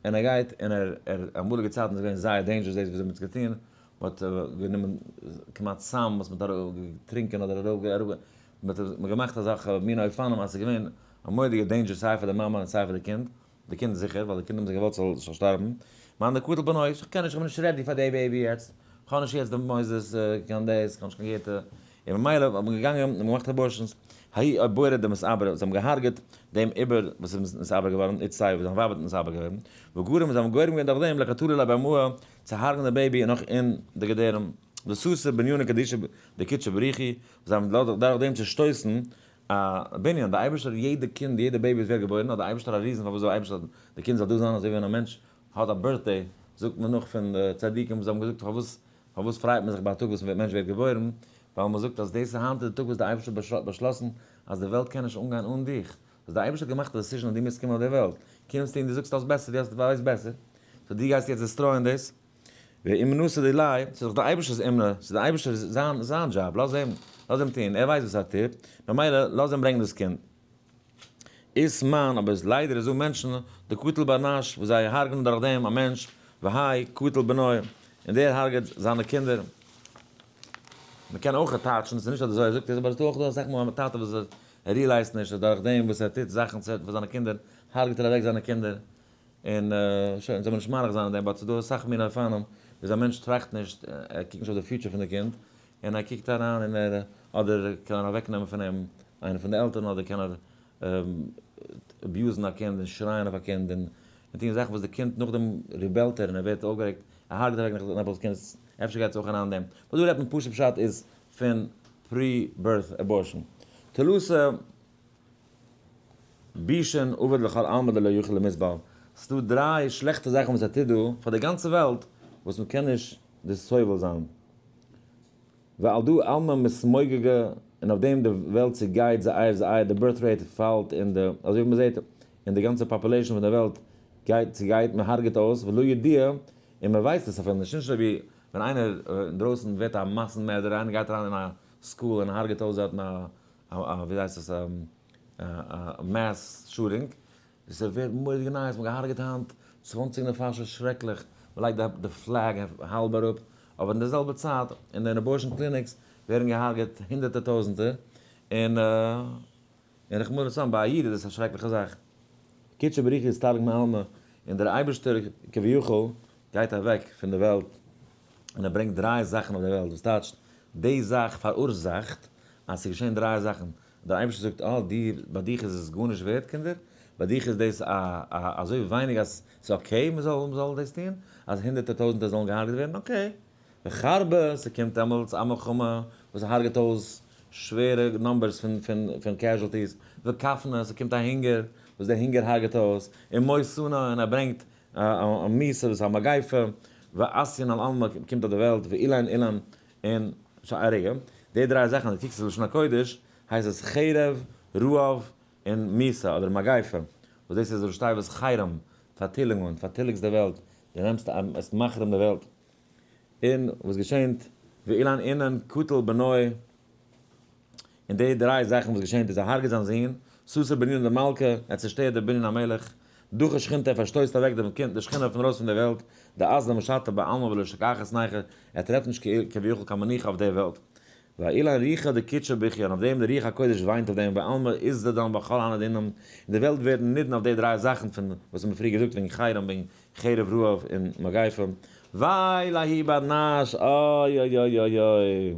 [SPEAKER 1] און ער גייט און ער ער אמאליגע צייטן איז געווען זייער dangerous דאס וויאזוי מען האט עס געטון, מען האט גענומען כמעט סם וואס מען האט געטרינקען אדער ארויף אראפ מען האט געמאכט אזעלכע מיני אופנים אז עס איז געווען א מורא'דיגע danger סיי פאר די מאמע און סיי פאר די קינד, די קינד זיכער ווייל די קינד האבן זיי געוואלט ס'זאל זאל שטארבן, מאן דקטיל בנוי, איך קען נישט איך בין נישט ready פאר די baby יעצט, איך האב נישט יעצט די מוסדות קיין דאס, איך האב נישט קיין געלט, און ממילא האט מען געגאנגען און געמאכט abortions, ההוא עוברה דמתעברא, זיי האבן געהארגעט דעם עובר וואס איז נתעבר געווארן, איתתיה וואס זיין ווייב האט נתעבר געווארן, וגרם זיי האבן גורם געווען דורך דעם לקטלא ליה במעי צו הרג'ן די baby נאך אין די געדערים, דסתור בנינא קדישא דקודשא בריך הוא, זיי האבן דורך דעם צושטויסן א בנין, די אייבערשטער האט יעדע קינד, יעדע baby וואס ווערט געבוירן האט די אייבערשטער א reason פארוואס די אייבערשטער האט די קינד זאל דא זיין, אזוי ווי ווען א מענטש האט א birthday זאגט מען נאך פון די צדיקים וואס האבן געזאגט פארוואס פארוואס פרייט מען זיך ביי א טאג וואס מענטש ווערט געבוירן? ווייל מען זאגט אז דאס איז היינט איז די טאג וואס די אייבערשטער האט באשלאסן אז די וועלט קען נישט אנגיין אן דיך, וואס די אייבערשטער האט געמאכט א decision אז דו מוזט קומען אויף די וועלט, קומסטו און דו זאגסט אלס בעסער, דו האסט ווייסט בעסער, so דו גייסט יעצט destroy ען דאס, ואומנתא דיליה, ס'איז דאך די אייבערשטער'ס אומנה, ס'איז די אייבערשטער'ס זיין זיין דזשאב, לאז אים, לאז אים טון, ער ווייסט וואס ער טוט, ממילא לאז אים ברענגען דאס קינד. אית מאן, אבער עס ליידער איז דא מענטשן, דקטיל בר נש, וואס זיי הרג'נען דורך דעם א מענטש, והאי קטיל בנוי, און דער הרג'עט זיינע קינדער. מען קען אויך טייטשן, עס איז נישט אז די זוהר זאגט עס, אבער עס איז דא אויך דא אסאך מאל א טאטע וואס ער realize ט נישט אז דורך דעם וואס ער טוט זאכן צו פאר זיינע קינדער, הרג'עט ער אוועק זיינע קינדער, און שוין, זאל מען נישט מאריך זיין אין דעם, but ס'איז דא אסאך מיני אופנים וואס א מענטש טראכט נישט, ער קוקט נישט אויף די future פון די קינד, און ער קוקט אריין און ער, אדער קען ער אוועקנעמען פון אים איינע פון די עלטערן, אדער קען ער abuse ן א קינד און שרייען אויף א קינד און טון זאכן וואס די קינד נאכדעם rebel ט ער און ער ווערט אויפגערעגט, ער הרג'ט אוועק נאך דאס קינד, אפשר גייט עס אויך אריין אין דעם. but דא רעדט מען פשוט פשט איז פון pre-birth abortion. תלתא בישין עביד לכל עלמא דלא יכיל למסבל, ס'דא דריי שלעכטע זאכן וואס ער טוט דא פאר די גאנצע וועלט וואס מ'קען נישט דאס סובל זיין. ועל דא עלמא מתמוגגא, און אויף דעם די וועלט צעגייט זייער זייער, די birth rate פאלט און די, אזוי ווי מ'זעט אין די גאנצע population פון די וועלט גייט צעגייט, מ'הרג'עט אויס, ולא ידיע, און מ'ווייסט עס אפילו נישט, נישט אזוי ווי ווען איינער אינדרויסן ווערט א מאסן מערדער, איינער גייט אריין אין א school און הרג'עט אויס דארטן א א ווי הייסט עס א mass shooting, עס ווערט מורא'דיגע נייעס, מ'האט געהארגעט היינט 20 נפשות, שרעקליך, מ'לייגט די flag האלב אראפ, אבער אין די זעלבע צייט אין די abortion clinics ווערן געהארגעט הונדערטער טויזענטער, און און רחמנא לצלן ביי א איד איז עס א שרעקליכע זאך. קודשא בריך הוא אסתלק מעלמא, און דער אייבערשטער כביכול גייט אוועק פון די וועלט, און ער ברענגט דריי זאכן אויף די וועלט, וואס טייטשט די זאך פאראורזאכט אז ס'איז געשען דריי זאכן, דער אייבערשטער זאגט, אה, די, ביי דיך איז עס גארנישט ווערט, קינדער, ביי דיך איז דאס א, א, אזוי ווייניג אז ס'איז okay מ'זאל, מ'זאל דאס טון, אז הונדערטער טויזנטער זאלן געהארגעט ווערן, okay. וחרבא, ס'קומט דעמאלטס א מלחמה וואס הרג'עט אויס שווערע numbers פון, פון, פון casualties, וכפנא, ס'קומט א הונגער וואס דער הונגער הרג'עט אויס, ומותנא, און ער ברענגט א מיתה וואס איז א מגיפה, ואסין על עלמא קומט אויף די וועלט, ואילין אילן, און שוין א רגע, די דריי זאכן אז דו קוקסט עס לשון הקודש, הייסט עס חרב, רעב, און מיתה אדער מגיפה, וואס דאס איז ראשי תיבות חרם, פארטילונגען, פארטיליגסט די וועלט, דו נעמסט עס מחרים די וועלט. און וואס געשענט, ואילן אינן קטל בנוי, און די דריי זאכן וואס געשענט איז ער הרג'ט זיין זון, סתר בנין דמלכא, ער צעשטערט די בנין המלך, דחה שכינתא, ער פארשטויסט אוועק דעם קינד, די שכינה פון ארויס פון דער וועלט, דאזלא משתא בעלמא ולא שכחת נייחא, ער טרעפט נישט כביכול קיין מנוחה אויף דער וועלט. ואילן רוחא דקודשא בכיא, און אויף דעם די רוח הקודש וויינט אויף דעם, בעלמא אתדדן בכל הני דינין, און די וועלט ווערט נידון אויף די דריי זאכן פון וואס האבן פריער געזאגט וועגן חרם, וועגן חרב רעב און מגיפה. וויי לההוא בר נש, אוי אוי אוי אוי אוי.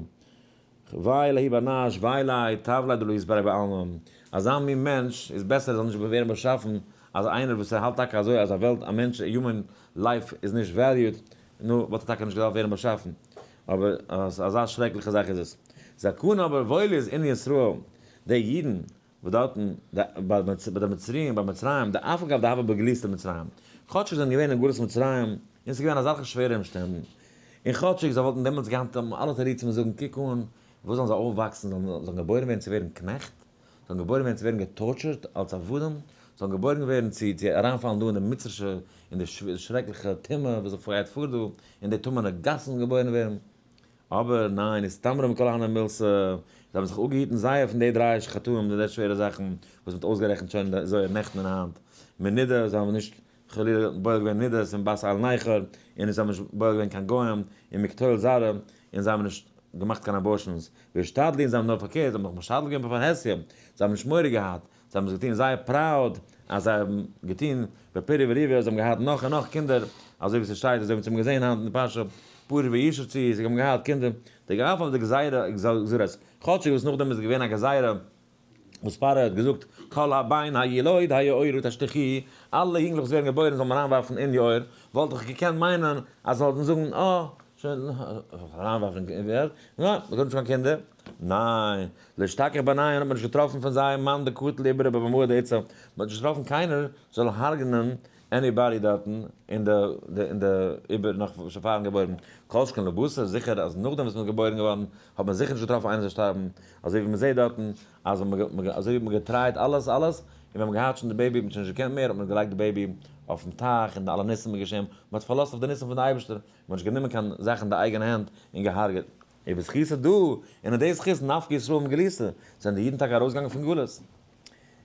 [SPEAKER 1] וויי לההוא בר נש, וויי ליה, טב ליה דלא יתברא בעלמא. אזא מין מענטש איז בעסער ער זאל נישט ווערן באשאפן, אז איינער וואס ער האלט טאקע אזוי אז א וועלט, א מענטש, א human life איז נישט valued, נו, וואלט ער טאקע נישט געדארפט ווערן באשאפן. אבער אזא שרעקליכע זאך איז עס. זכאין אבער וואויל איז אין ישראל די אידן וואס דארטן ביי די מצריים ביי מצרים דאף על גב דהוו בגלותא דמצרים, כאטשיג זיי זענען געווען אין גלות מצרים און עס איז געווען אזעלכע שווערע אומשטענדן, און כאטשיג זיי וואלטן דעמאלטס געהאט אלע תירוצים און זאגן קוק אן וואס זאלן זיי אויפוואקסן זאלן זאלן געבוירן ווערן צו ווערן קנעכט, זאלן געבוירן ווערן צו ווערן גע torture ט אלס עבדים, זאלן געבוירן ווערן צו צו אריינפאלן דא אין די מצרישע אין די שרעקליכע טומאה וואס גייט פאר דא, אין די טמא'נע גאסן געבוירן ווערן. אבער ניין, אסתמרו מכל הני מילתא, זיי האבן זיך אפגעהיטן זייער פון די דריי חטאים, די דריי שווערע זאכן וואס מ'האט אויסגערעכנט שוין אין די זוהר נעכטן און היינט, מנידה, זיי האבן נישט חלילה בועל געווען נידות און בת אל נכר, און זיי האבן נישט בועל געווען קיין גוים, און מקטול זרע, און זיי האבן נישט געמאכט קיין abortions, ואשתדלו, און זיי האבן נאר פארקערט, זיי האבן נאך משתדל געווען בפרהסיא, זיי האבן נישט מורא געהאט, זיי האבן עס געטון זייער proud אז זיי האבן געטון בפריה ורביה, זיי האבן געהאט נאך און נאך קינדער, אזוי ווי ס'שטייט, אזוי ווי אונז האבן געזען היינט אין די פרשה, פרו וישרצו, זיי האבן געהאט קינדער, דאף אויף די גזירה גזירות, כאטשיג וואס נאכדעם איז געווען א גזירה וואס פרעה האט געזאגט כל הבן הילוד היאורה תשליכוהו, אלע יונגלעך וואס ווערן געבוירן זאל מען אריינווארפן אין יאור, וואלט איך געקענט מיינען אז זיי זאלן זאגן אה, שוין, אריינווארפן אין יאור, ניין, מ'טאר נישט קיין קינדער, ניין, לאשתכח ביניהון האט מען נישט געטראפן פון זיי מאן דקטיל איברי בבמאי דאיתתא, מען האט נישט געטראפן קיינער זאל הרג'נען Anybody דארטן אין די אין די איבער נאך שוין פארן געבוירן, כל שכן לבשר, זיכער אז נאכדעם וואס מ'איז געבוירן געווארן האט מען זיכער נישט געטראפן איינער זאל שטארבן, אזוי ווי מ'זעט דארטן אז אזוי ווי מ'האט געטרייט אלעס אלעס, און ווען מ'האט געהאט שוין די baby האט מען שוין נישט געקענט מער האט מען געלייגט די baby אויפן טייך און אלע ניסים איז געשען, מ'האט פארלאזט אויף די ניסים פון די אייבערשטער, מ'האט נישט גענומען קיין זאך אין די אייגענע הענט און געהארגעט. ובזכותא דא, און אין די זכות נפקו ישראל מגלותא, זענען די אידן טאקע ארויסגעגאנגען פון גלות.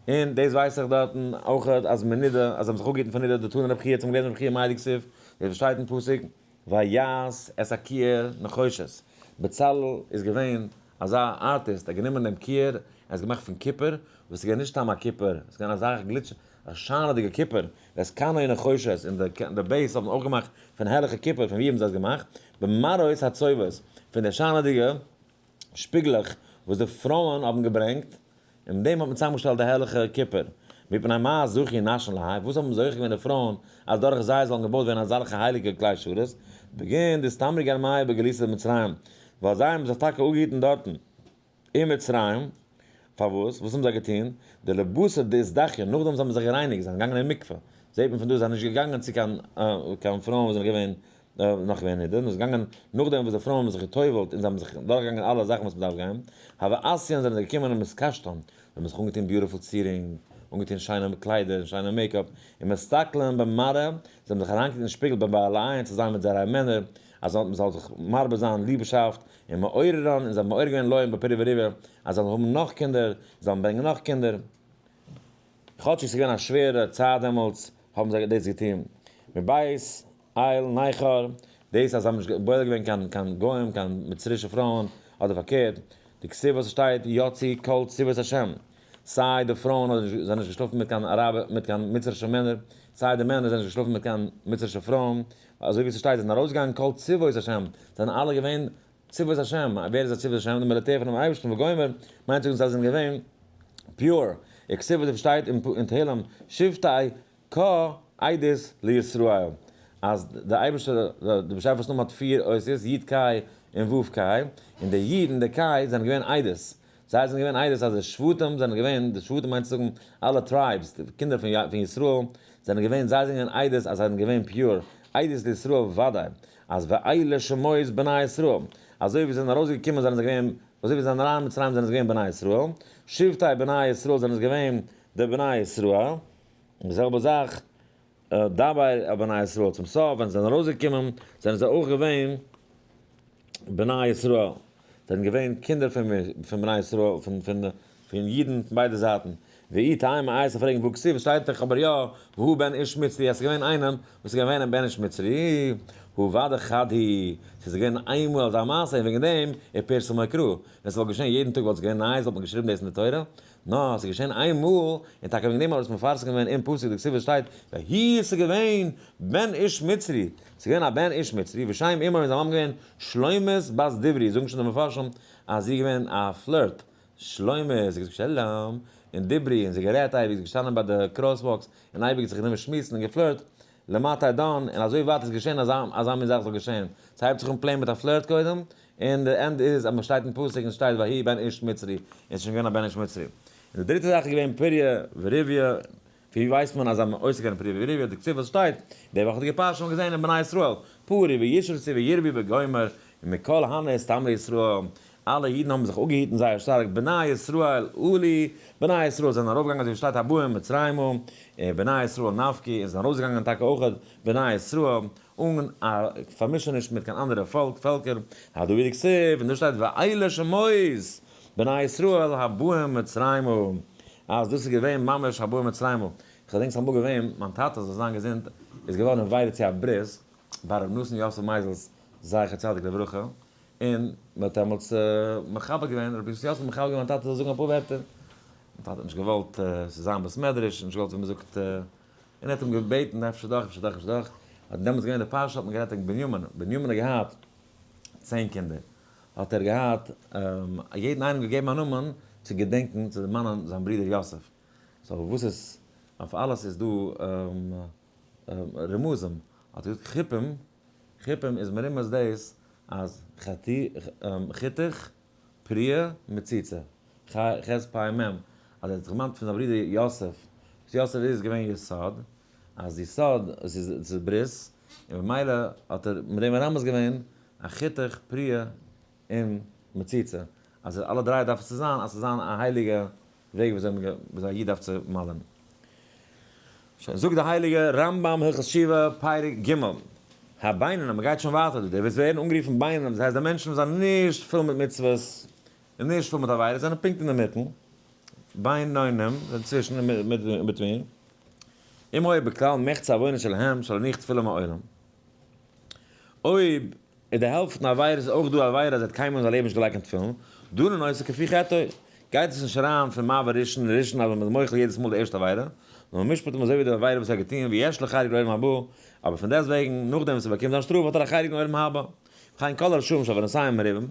[SPEAKER 1] און דאס ווייס איך דארטן אויך אז מנידה, אז זיי האבן זיך אפגעהיטן פון נידה, דתנא רב חייא, צום געלערנט רב חייא מאי דכתיב, דאס וואס שטייט אין פסוק, ויעש את הכיור נחושת. בצלאל איז געווען אזא ארטיסט, ער האט גענומען דעם כיור, ער האט עס געמאכט פון קופער, וואס איז געווען נישט סתם א קופער, עס איז געווען אזא גליטש, א שיינעדיגע קופער, ואת כנו נחושת, און די base האט מען אויך געמאכט פון הערליכע קופער, פון ווי האבן זיי עס געמאכט? במראות הצובאות, פון די שיינעדיגע שפיגלעך וואס די פרויען האבן געברענגט, און מיט דעם האט מען צוזאמגעשטעלט די הערליכע קופער. מפני מה זכו נשים להאי, וואס האבן זוכה געווען די פרויען אז דורך זיי זאלן געבויט ווערן אזעלכע הייליגע כלי שרת, בגין דאיסתמרו גרמייהו בגלותא דמצרים, ווייל זיי האבן זיך טאקע אפגעהיטן דארטן אין מצרים, פארוואס? וואס האבן זיי געטון? דלבתר דאיזדכיון, נאכדעם זיי האבן זיך גערייניגט, זיי זענען געגאנגען אין מקווה, זעט מען פון דא זיי זענען נישט געגאנגען צו קיין פרויען וואס זענען געווען נאך געווען נידה, נאר זיי געגאנגען נאכדעם וואס די פרויען האבן זיך גע'טובל'ט און זיי האבן זיך דורכגעגאנגען אלע זאכן וואס מ'דארף גיין, הוו אתיין זענען זיי געקומען ומתקשטן, זיי האבן זיך אנגעטון beautiful צירונג, אנגעטון שיינע קליידער און שיינע makeup, ומסתכלין במראה, זיי האבן זיך אריינגעקוקט אין שפיגל בבעליהן צוזאמען מיט זייערע מענער, אז מ'זאל זיך מרבה זיין ליבשאפט, ומעוררן, און זיי האבן מעורר געווען להם בפריה ורביה, אז זיי זאלן האבן נאך קינדער, זיי זאלן ברענגען נאך קינדער. כאטש עס איז געווען א שווערע צייט דעמאלטס, האבן זיי דאס געטון. מבית אל נכר, דאס אז זיי האבן נישט בועל געווען קיין קיין גוים, קיין מצרישע פרויען, אדער פארקערט, דכתיב וואס עס שטייט יצאו כל צבאות השם, סיי די פרויען האבן זענען נישט געשלאפן מיט קיין אראבער, מיט קיין מצרישע מענער, סיי די מענער זענען נישט געשלאפן מיט קיין מצרישע פרויען, אזוי ווי עס שטייט זיי זענען ארויסגעגאנגען כל צבאות השם, זענען אלע געווען צבאות השם, ווער איז א צבאות השם? די מיליטער פונעם אייבערשטן וגומר, מיינט זאגן זיי זענען געווען pure, וכתיב וואס שטייט אין תהלים שבטי קה עדות לישראל, אז די אייבערשטער די באשעפער'ס נאמען האט פיר אותיות י' ק' און ו' ק', און די י' און די ק' זענען געווען עדות, זיי זענען געווען עדות אז די שבטים זענען געווען, די שבטים מיינט צו זאגן אלע tribes, די קינדער פון ישראל זענען געווען, זיי זענען געווען עדות אז זיי זענען געווען pure, עדות לישראל ודאי, אז ואלה שמות בני ישראל, אזוי ווי זיי זענען ארויסגעקומען זענען זיי געווען, אזוי ווי זיי זענען אריין אין מצרים זענען זיי געווען בני ישראל, שבטי בני ישראל זענען זיי געווען די בני ישראל, די זעלבע זאך דבר אל בני ישראל, צום סוף ווען זיי זענען ארויסגעקומען זענען זיי אויך געווען בני ישראל, זענען געווען קינדער פון בני ישראל, פון אידן פון ביידע זייטן, ואי תימא איי זיי פרעגן והא כתיב שטייט דאך אבער יא והוא בן איש מצרי, עס איז געווען איינעם וואס איז געווען א בן איש מצרי, הא ודאי חד הוא, ס'איז געווען איינמאל אזא מעשה און וועגן דעם איז פרסמו קרא, ווען ס'וואלט געשען יעדן טאג וואלט עס געווען נייעס וואלט מען געשריבן דאס אין די תורה, נאר ס'איז געשען איין מאל, און טאקע וועגן דעם האט עס מפרסם געווען אין פסוק דכתיב וואס שטייט, ויהי עס איז געווען בן איש מצרי, ס'איז געווען א בן איש מצרי, ושם אמו איז זיין מאמע געווען שלומית בת דברי, זאגן שוין די מפרשים אז זי איז געווען א flirt, שלומית, זי האט געזאגט שלום, און דברי, און זי האט גערעדט אייביג, זי איז געשטאנען ביי די crosswalks, און אייביג זיך גענומען שמועסן און געפלירט, למתי דן, און אזוי ווייט איז געשען אז אזא מין זאך זאל געשען. ס'הייבט זיך אן plain מיט א flirt קודם, און די end איז אז מ'שטייט אין פסוק און ס'שטייט ויהי בן איש מצרי, און ס'איז שוין געווען א בן איש מצרי. און די דריטע זאך איז געווען פריה ורביה, פון ווי ווייסט מען אז זיי האבן עוסק געווען אין פריה ורביה, דכתיב וואס שטייט, די וואכעדיגע פרשה האבן געזען אין בני ישראל, פרו וישרצו וירבו וגומר, ומכל הנה איסתמרו ישראל, אלע אידן האבן זיך אפגעהיטן זייער שטארק, בני ישראל עלו, בני ישראל זענען ארויפגעגאנגען אזוי ווי שטייט הבאים מצרימה, און בני ישראל נפקו, און זענען ארויסגעגאנגען טאקע אויך בני ישראל, אן א פארמישעניש מיט קיין אנדערע פאלק, פעלקער, הדא הוא דכתיב, און דא שטייט ואלה שמות בני ישראל הבאים מצרימה, אז דאס איז געווען ממש הבאים מצרימה, איך געדענק ס'איז אמאל געווען, מיין טאטע זאל זיין געזונט איז געווארן invited צו א ברית ביי ר' נתן יוסף מייזעלס זכר צדיק לברכה, און מען האט דעמאלטס מכבד געווען, רבי יוסף האט מכבד געווען מיין טאטע זאל זאגן אפאר ווערטער, מיין טאטע האט נישט געוואלט ס'זאל זיין בית מדרש, נישט געוואלט ווי מען זאגט, און ער האט אים געבעטן אפשר דאך, אפשר דאך, אפשר דאך, האט דעמאלטס געווען די פרשה האט מען גערעדט וועגן בנימין, בנימין האט געהאט 10 קינדער, האט ער געהאט יעדן איינעם געגעבן א נאמען צו געדענקן, צו דערמאנען זיין ברודער יוסף, so וואס איז, אויף אלעס איז דא רמזים, האט ער געזאגט חופים, חופים איז מרומז דאס אז חיתוך פריה מציצה, ח פ מ, אז ער האט זיך דערמאנט פון זיין ברודער יוסף, וואס יוסף איז געווען יסוד. אז יסוד, עס איז ברית, און במילא האט ער מיט דעם מרמז געווען א חיתוך, פריעה און מציצה, אז אלע דריי דארף עס צו זיין, אז ס'זאל זיין א הייליגע וועג וויאזוי א איד דארף צו מל'ען. שוין, זאגט די הייליגע רמב ם הלכות תשובה פרק ג', הבינונים, מ'גייט שוין ווייטער דא, די וואס ווערן אנגערופן בינונים, דאס הייסט די מענטשן וואס זענען נישט פול מיט מצוות און נישט פול מיט עבירות, זענען פונקט אינדערמיטן, בינונים, זענען צווישן, in between, אם היה בכלל מחצה עוונות שלהם שלא הניח תפילין מעולם. אויב איז די העלפט פון עבירות איז אויך דא עבירה אז ער האט קיינמאל אין זיין לעבן נישט געלייגט קיין תפילין, דנין אותו כפי חטאו, גייט עס נישט אריין פון מעבר ראשון לראשון אז מען איז מוחל יעדעס מאל די ערשטע עבירה, נאר מען משפט אים אזוי ווי די עבירה וואס ער האט געטון ויש לו חלק לעולם הבא, אבער פון דעסטוועגן נאכדעם וואס ער באקומט זיין שטראף האט ער א חלק אין עולם הבא. וכן כל הרשעים שעוונותיהם מרובים,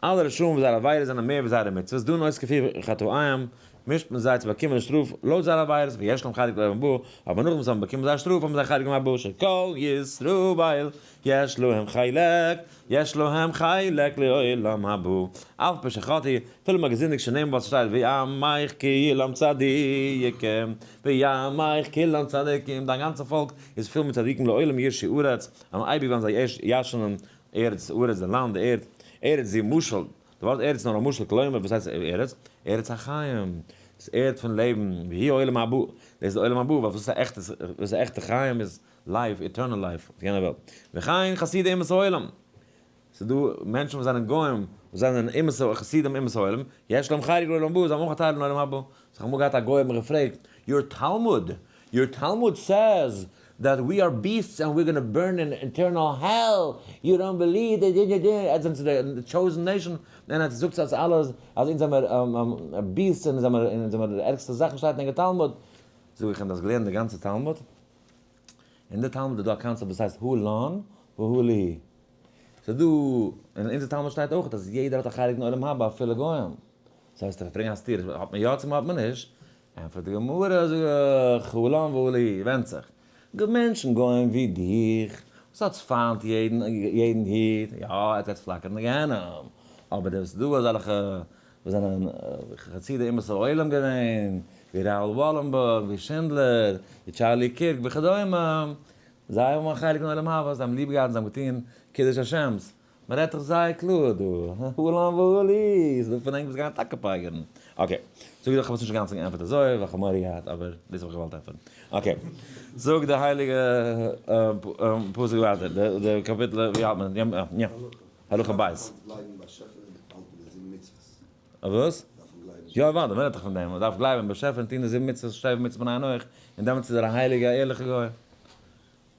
[SPEAKER 1] אלע רשעים וואס זייערע עבירות זענען מער ווי זייערע מצוות, דנין אותו כפי חטאיהם, משפט מען זיי צו באקומען די שטראף לויט זייערע עבירות, ויש להם חלק לעולם הבא, אבער נאכדעם וואס זיי האבן באקומען זייער שטראף האבן זיי חלק לעולם הבא, שכל ישראל יש להם חלק, יש להם חלק לעולם הבא, אף על פי שחטאו, אפילו מ'האט געזינדיגט שנאמר וואס שטייט ועמך כולם צדיקים, ועמך כולם צדיקים, דיין גאנצע פאלק איז פול מיט צדיקים לעולם יירשו ארץ, און אייביג וועלן זיי ירש'נען ארץ, ארץ, די לאנד, די ערד, ארץ זו משל, די ווארט ארץ איז נאר א משל, כלומר וואס הייסט ארץ? ארץ החיים, דאס ערד פון לעבן, והיא עולם הבא, דאס איז עולם הבא, ווייל וואס איז א עכטע, וואס איז א עכטע חיים איז life, eternal life, אויף יענע וועלט. וכן חסידי אומות העולם, ס'איז דא מענטשן וואס זענען גוים, וואס זענען אומות, חסידים אומות העולם, יש להם חלק לעולם הבא, זיי האבן אויך א טייל אין עולם הבא. ס'האט אמאל געהאט א גוי האט מיך געפרעגט, your Talmud, your Talmud says that we are beasts and we're gonna burn in eternal hell, you don't believe that די די די, עטס זענטס די chosen nation, און עטס זאגטס אז אלע אז אונז זעמער beasts און אונז זעמער די ערגסטע זאכן שטייט אין ענקער תלמוד, זאג איך אים דו האסט געלערנט די גאנצע תלמוד? אין די תלמוד איז דא א קאנצעפט וואס הייסט הא לן והא להו, ס'איז דא, אין אונזער תלמוד שטייט אויך אז יעדער האט א חלק אין עולם הבא אפילו גוים, דאס הייסט איך ברענג א סתירה, האט מען יא צו האט מען נישט? ענטפערט די גמרא, זאג איך, הא לן והא להו, ווענדט זיך, גע מענטשן גוים ווי דיך, וואס האטס פיינט יעדן יעדן איד, יא עטס גייטס פלאקערן אין גיהנום, אבער די וואס דא אזעלכע וואס זענען חסידי אומות העולם געווען, ווי ראול וואלענבורג, ווי שינדלער, ווי טשארלי קירק וכדומה, זיי האבן א חלק אין עולם הבא, זיי האבן ליב געהאט און זיי האבן געטון קידוש השם'ס, מען רעדט דאך זייער קלאר דא, הא לן והא להו, ס'איז דא פון ענק וואס גייען טאקע פייגערן. okay, זאג איך, כ'האב עס נישט אינגאנצן געענטפערט אזוי, ווייל כ'האב מורא געהאט, אבער דאס האב איך געוואלט ענטפערן. okay, זאג די הייליגע פסוק ווייטער, די קאפיטל, ווי האלט מען? יא, הלכה בית. וואס? יא אוודאי, מען רעדט דאך פון דעם, מען דארף גלייבן אין באשעפער און טון די זיבן מצוות, שבע מצוות בני נח, און דעמאלטס איז ער א הייליגע ערליכע גוי.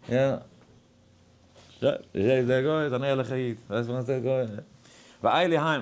[SPEAKER 1] יא. יא, דער גוי איז אן ערליכער איד, ווייסט וואס דער גוי ואלו הם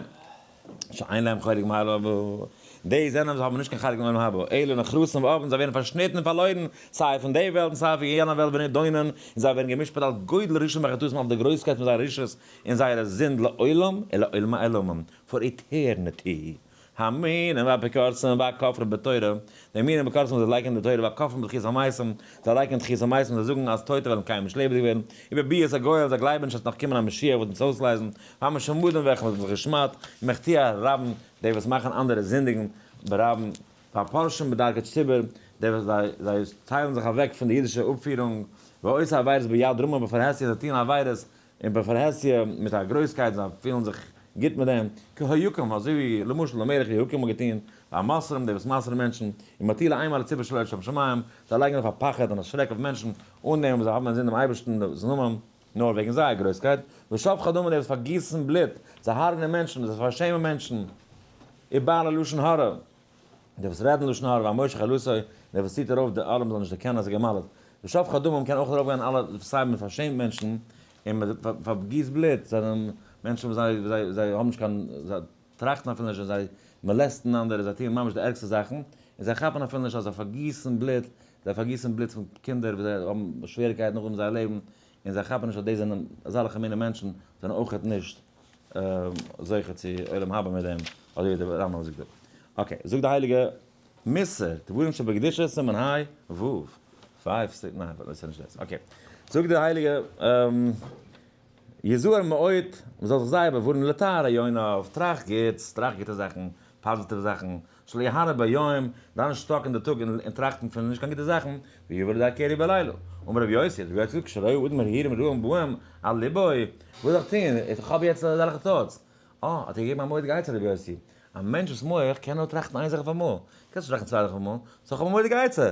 [SPEAKER 1] שאין להם חלק בעולם הבא, די זענען וואס האבן נישט קיין חלק אין עולם הבא, אלא נחרצים ואובדים, זיי ווערן פארשניטן און פארלוירן, סיי פון די וועלט און סיי פון יענע וועלט ונידונין, און זיי ווערן גע'משפט על גודל רשעם וחטאתם אויף די גרויסקייט פון זייער רשעות און זייערע זינד לעולם ולעולמי עולמים, for eternity. המינים והאפיקורסים והכופרים בתורה, די מינים אפיקורסים וואס זיי לייקענען די תורה והכופרים בתחיית המתים, זיי לייקענען תחיית המתים, זיי זאגן אז טויטע וועלן קיינמאל נישט לעבעדיג ווערן, ובביאת הגואל, זיי גלייבן נישט אז ס'נאך קומען א משיח וואס אונז אויסלייזן, והמשומדים וועלכע וואס האבן זיך געשמד'ט, ומחטיאי הרבים, די וואס מאכן אנדערע זינדיגן, ברבים, והפורשים מדרכי ציבור, די וואס זיי זיי טיילן זיך אוועק פון די אידישע אפפירונג, ועושי עבירות ביד רמה בפרהסיא, זיי טוען עבירות און בפרהסיא מיט א גרויסקייט, זיי פילן זיך גוט מיט דעם, כיהויקים, אזוי ווי למשל דער מלך יהויקים האט געטון, והמוסרים, די וואס מסר'ן מענטשן, ומטילי אימה על הציבור שלא לשם שמים, זיי לייגן ארויף א פחד און א שרעק אויף מענטשן, אן דעם וואס זיי האבן אינזין דעם אייבערשטנ'ס נאמען, נאר וועגן זייער גרויסקייט, ושופכי דמים, די וואס פארגיסן בלוט, זיי הרג'נען מענטשן, זיי פארשעמען מענטשן, ובעלי לשון הרע. דער וואס רעדן לשון הרע והמושך ערלתו, דער וואס ציט ארויף די ארעם זאל נישט דערקענען אז ער גע'מל'ט. ושפכי דמים קען אויך ארויפגיין אלע סיי מען פארשעמט מענטשן און מען פארגיסט בלוט, זענען מענטשן וואס זיי זיי זיי האבן נישט קיין זיי טראכטן אפילו נישט און זיי מאלעסטן אנדערע זיי טוען ממש די ערגסטע זאכן און זיי כאפן אפילו נישט אז זיי פארגיסן בלוט, זיי פארגיסן בלוט פון קינדער וואס זיי האבן שוועריקייטן נאכדעם אין זייער לעבן און זיי כאפן נישט אז דאס זענען אזעלכע מיני מענטשן זענען אויכעט נישט זוכה צו עולם הבא מיט דעם, אזוי ווי דער רמב ם זאגט דא. okay, זאגט די הייליגע מוסר, דברים שבקדושה סימן ה ו, five six ניין, דאס איז נישט דאס, okay. זאגט די הייליגע יזהר מאוד, מען זאל זיך זייער באווארענען לטהר עיניו, טראכט גוטס, טראכט גוטע זאכן, positive זאכן, שלא יהרהר ביום, זיין נישט stuck אין די טאג און טראכטן פון נישט קיין גוטע זאכן, ויבא לידי קרי בלילה. אמר רבי יוסי, רבי יוסי זאגט, כשראה אדם הרהורים רעים באים על לבו, וואס זאל איך טון, איך האב יעצט אזעלכע thoughts. אה, האט ער געגעבן א מורא'דיגע עצה רבי יוסי, א מענטש'ס מח קען נאר טראכטן איין זאך אויף אמאל, קענסט נישט טראכטן צוויי זאכן אויף אמאל, so איך האב א מורא'דיגע עצה,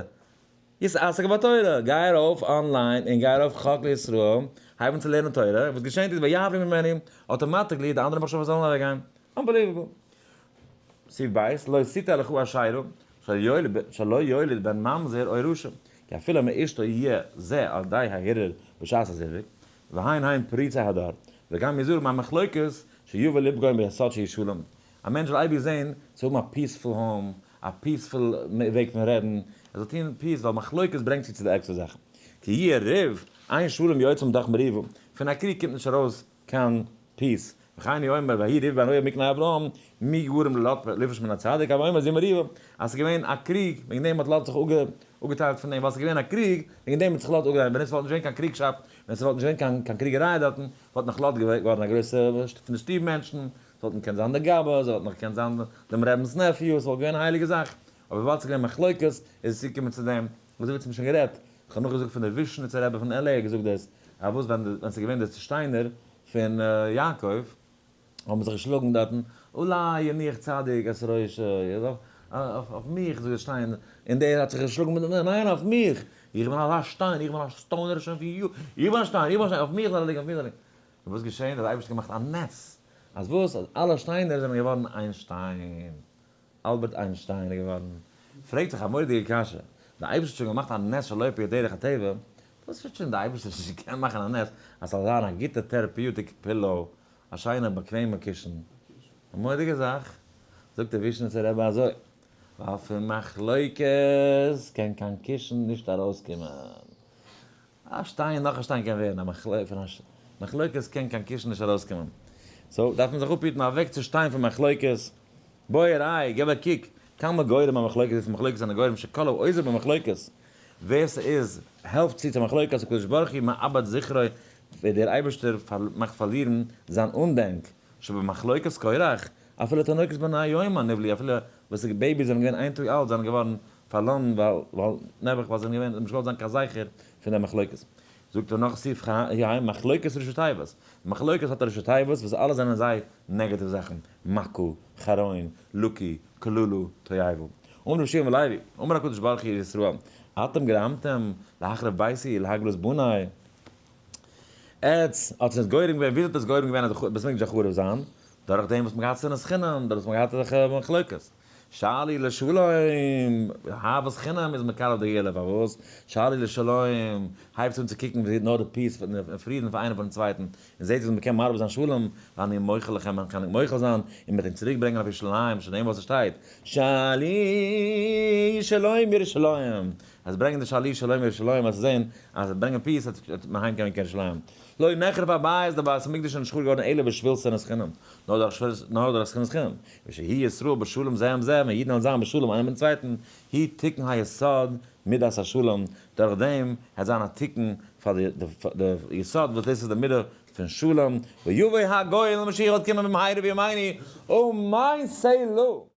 [SPEAKER 1] יתעסק בתורה, גיי ארויף online און גיי ארויף חק לישראל, הייב אן צו לערנען תורה, וואס געשענט איז ויעברו ממנו, automatically די אנדערע מחשבות זאלן אוועקגיין, unbelievable. סעיף ב', לא תטע לך אשרה, שלא יוליד בן ממזר או רשע, כי אפילו מאשתו יהיה זה על ידי ההרהור בשעת הזיווג, והן הן פריצי הדור, וגם יזהר מהמחלוקת שיבא לפגום ביסוד שהוא שלום. א מענטש זאל אייביג זען צו האבן א peaceful home, א peaceful וועג פון רעדן, ער זאל טון peace, ווייל מחלוקת ברענגט צו צו די ערגסטע זאכן. כי יהיה ריב, אין שלום יוצא מתוך מריבה, פון א קריג קומט נישט ארויס קיין peace. וכן הוא אומר ויהי ריב בין אוהב מקנה אברהם, מי גרם ללוט לפרוש מן הצדיק, הוי אומר זו מריבה, אז ס'איז געווען א קריג, וועגן דעם האט לוט זיך אפגעטיילט פון דעם, ווייל ס'איז געווען א קריג, וועגן דעם האט זיך לוט אפגעטיילט, ווען עס וואלט נישט געווען קיין קריגשאפט, ווען ס'וואלט נישט געווען קיין קריגעריי דארטן, וואלט נאך לוט געווארן א גרויסע פון די שטוב מענטשן, ס'וואלט נאך געקענט זיין דער גבאי, ס'וואלט נאך געקענט זיין דעם רבינ'ס nephew, ס'וואלט געווען א הייליגע זאך, אבער וויבאלד ס'איז געווען מחלוקת, איז עס צוגעקומען צו דעם, אזוי ווי מ'האט שוין גערעדט, כ'האב נאכגעזאגט פון דער ווישניצער רבי פון LA האט געזאגט דאס, אז וואס ווען ס'איז געווען די שטיינער פון יעקב, האבן זיך געשלאגן דארטן, עלי יניח צדיק את ראשו, אויף מיך זאגט דער שטיין, און דער האט זיך געשלאגן מיט אים, ניין אויף מיך, איך בין אזא שטיין, איך בין א stoner שוין פון יאר, איך בין א שטיין, איך בין א שטיין, אויף מיך זאל ער ליגן, אויף מיך זאל ער ליגן. און וואס געשען? האט דער אייבערשטער געמאכט א נס, אז וואס? אז אלע שטיינער זענען געווארן איין שטיין. אלבערט איינשטיין איז געווארן. פרעגט זיך א מורא'דיגע קשיא, די אייבערשטער האט שוין געמאכט א נס שלא עפ י דרך הטבע, וואס האט שוין די אייבערשטער נישט געקענט מאכן א נס אז ס'זאל זיין א גוטע therapeutic pillow, א שיינע באקוועמע קישן? א מורא'דיגע זאך. זאגט דער ווישניצער רבי אזוי, ווייל פון מחלוקת קען קיין קישן נישט ארויסקומען. א שטיין נאך א שטיין קען ווערן א מחלוקת, פון א מחלוקת קען קיין קישן נישט ארויסקומען, so דארף מען זיך אפהיטן אוועק צו שטיין פון מחלוקת, בוא וראה, געב א קוק, כמה גורם המחלוקת, וויפיל מחלוקת זענען גורם שכל העוזר במחלוקת, ווער ס'איז העלפט צו צו מחלוקת הקדוש ברוך הוא מאבד זכרו, וועט דער אייבערשטער מאכט פארלירן זיין אנדענק, שבמחלוקת קורח, אפילו תינוקות בני יומה נבלעו, אפילו וואס די babies זענען געווען איין טאג אלט זענען געווארן פארלארן ווייל ווייל נעבעך ווייל זיי זענען געווען נישט געוואלט זיין קיין זכר פון די מחלוקת. זאגט ער נאך סעיף ח י מחלוקת ראשי תיבות, מחלוקת האט ראשי תיבות וואס אלע זענען זיי negative זאכן, מכה, חרון, לקי, קללה, תועבה. אמר רבי שמעון בן לוי, אמר הקדוש ברוך הוא לישראל, אתם גרמתם להחרב ביתי להגלות בני, עטס האטס עס גורם געווען, וויאזוי האט עס גורם געווען אז די בית המקדש זאל חרוב זיין? דורך דעם וואס מען האט געהאט שנאת חינם, דורך וואס מען האט געהאט אזעלכע מחלוקת. שאלי לשלום, אהבת חינם איז מקרב די גאולה, פארוואס? שאלי לשלום, הייבט אן צו קוקן ווי נאר די peace און פרידן פאר איינער פארן צווייטן, און זעט ווי מען קען מרבה זיין שלום, ואני מוחל לכם, מען קען מוחל זיין, און מען וועט אים צוריק ברענגען אויף ירושלים, שנאמר וואס עס שטייט, שאלי שלום ירושלים, אז ברענגען די שאלי שלום ירושלים, אז זען אז ברענגען peace וועט מען אהיים קומען קיין ירושלים. לא נחרב הבית, די בית המקדש איז נישט חרוב געווארן אלא בשביל שנאת חינם, נאר דורך שנאת חינם, ושיהי' ישראל בשלום זה עם זה, ווען אידן וועלן זיין בשלום איינער מיטן צווייטן, היא תיקון היסוד מידת השלום, דורך דעם וועט זיין א תיקון פאר די יסוד וואס דאס איז די מידה פון שלום, ויבוא הגואל און משיח וועט קומען במהרה בימינו, אמן סלה.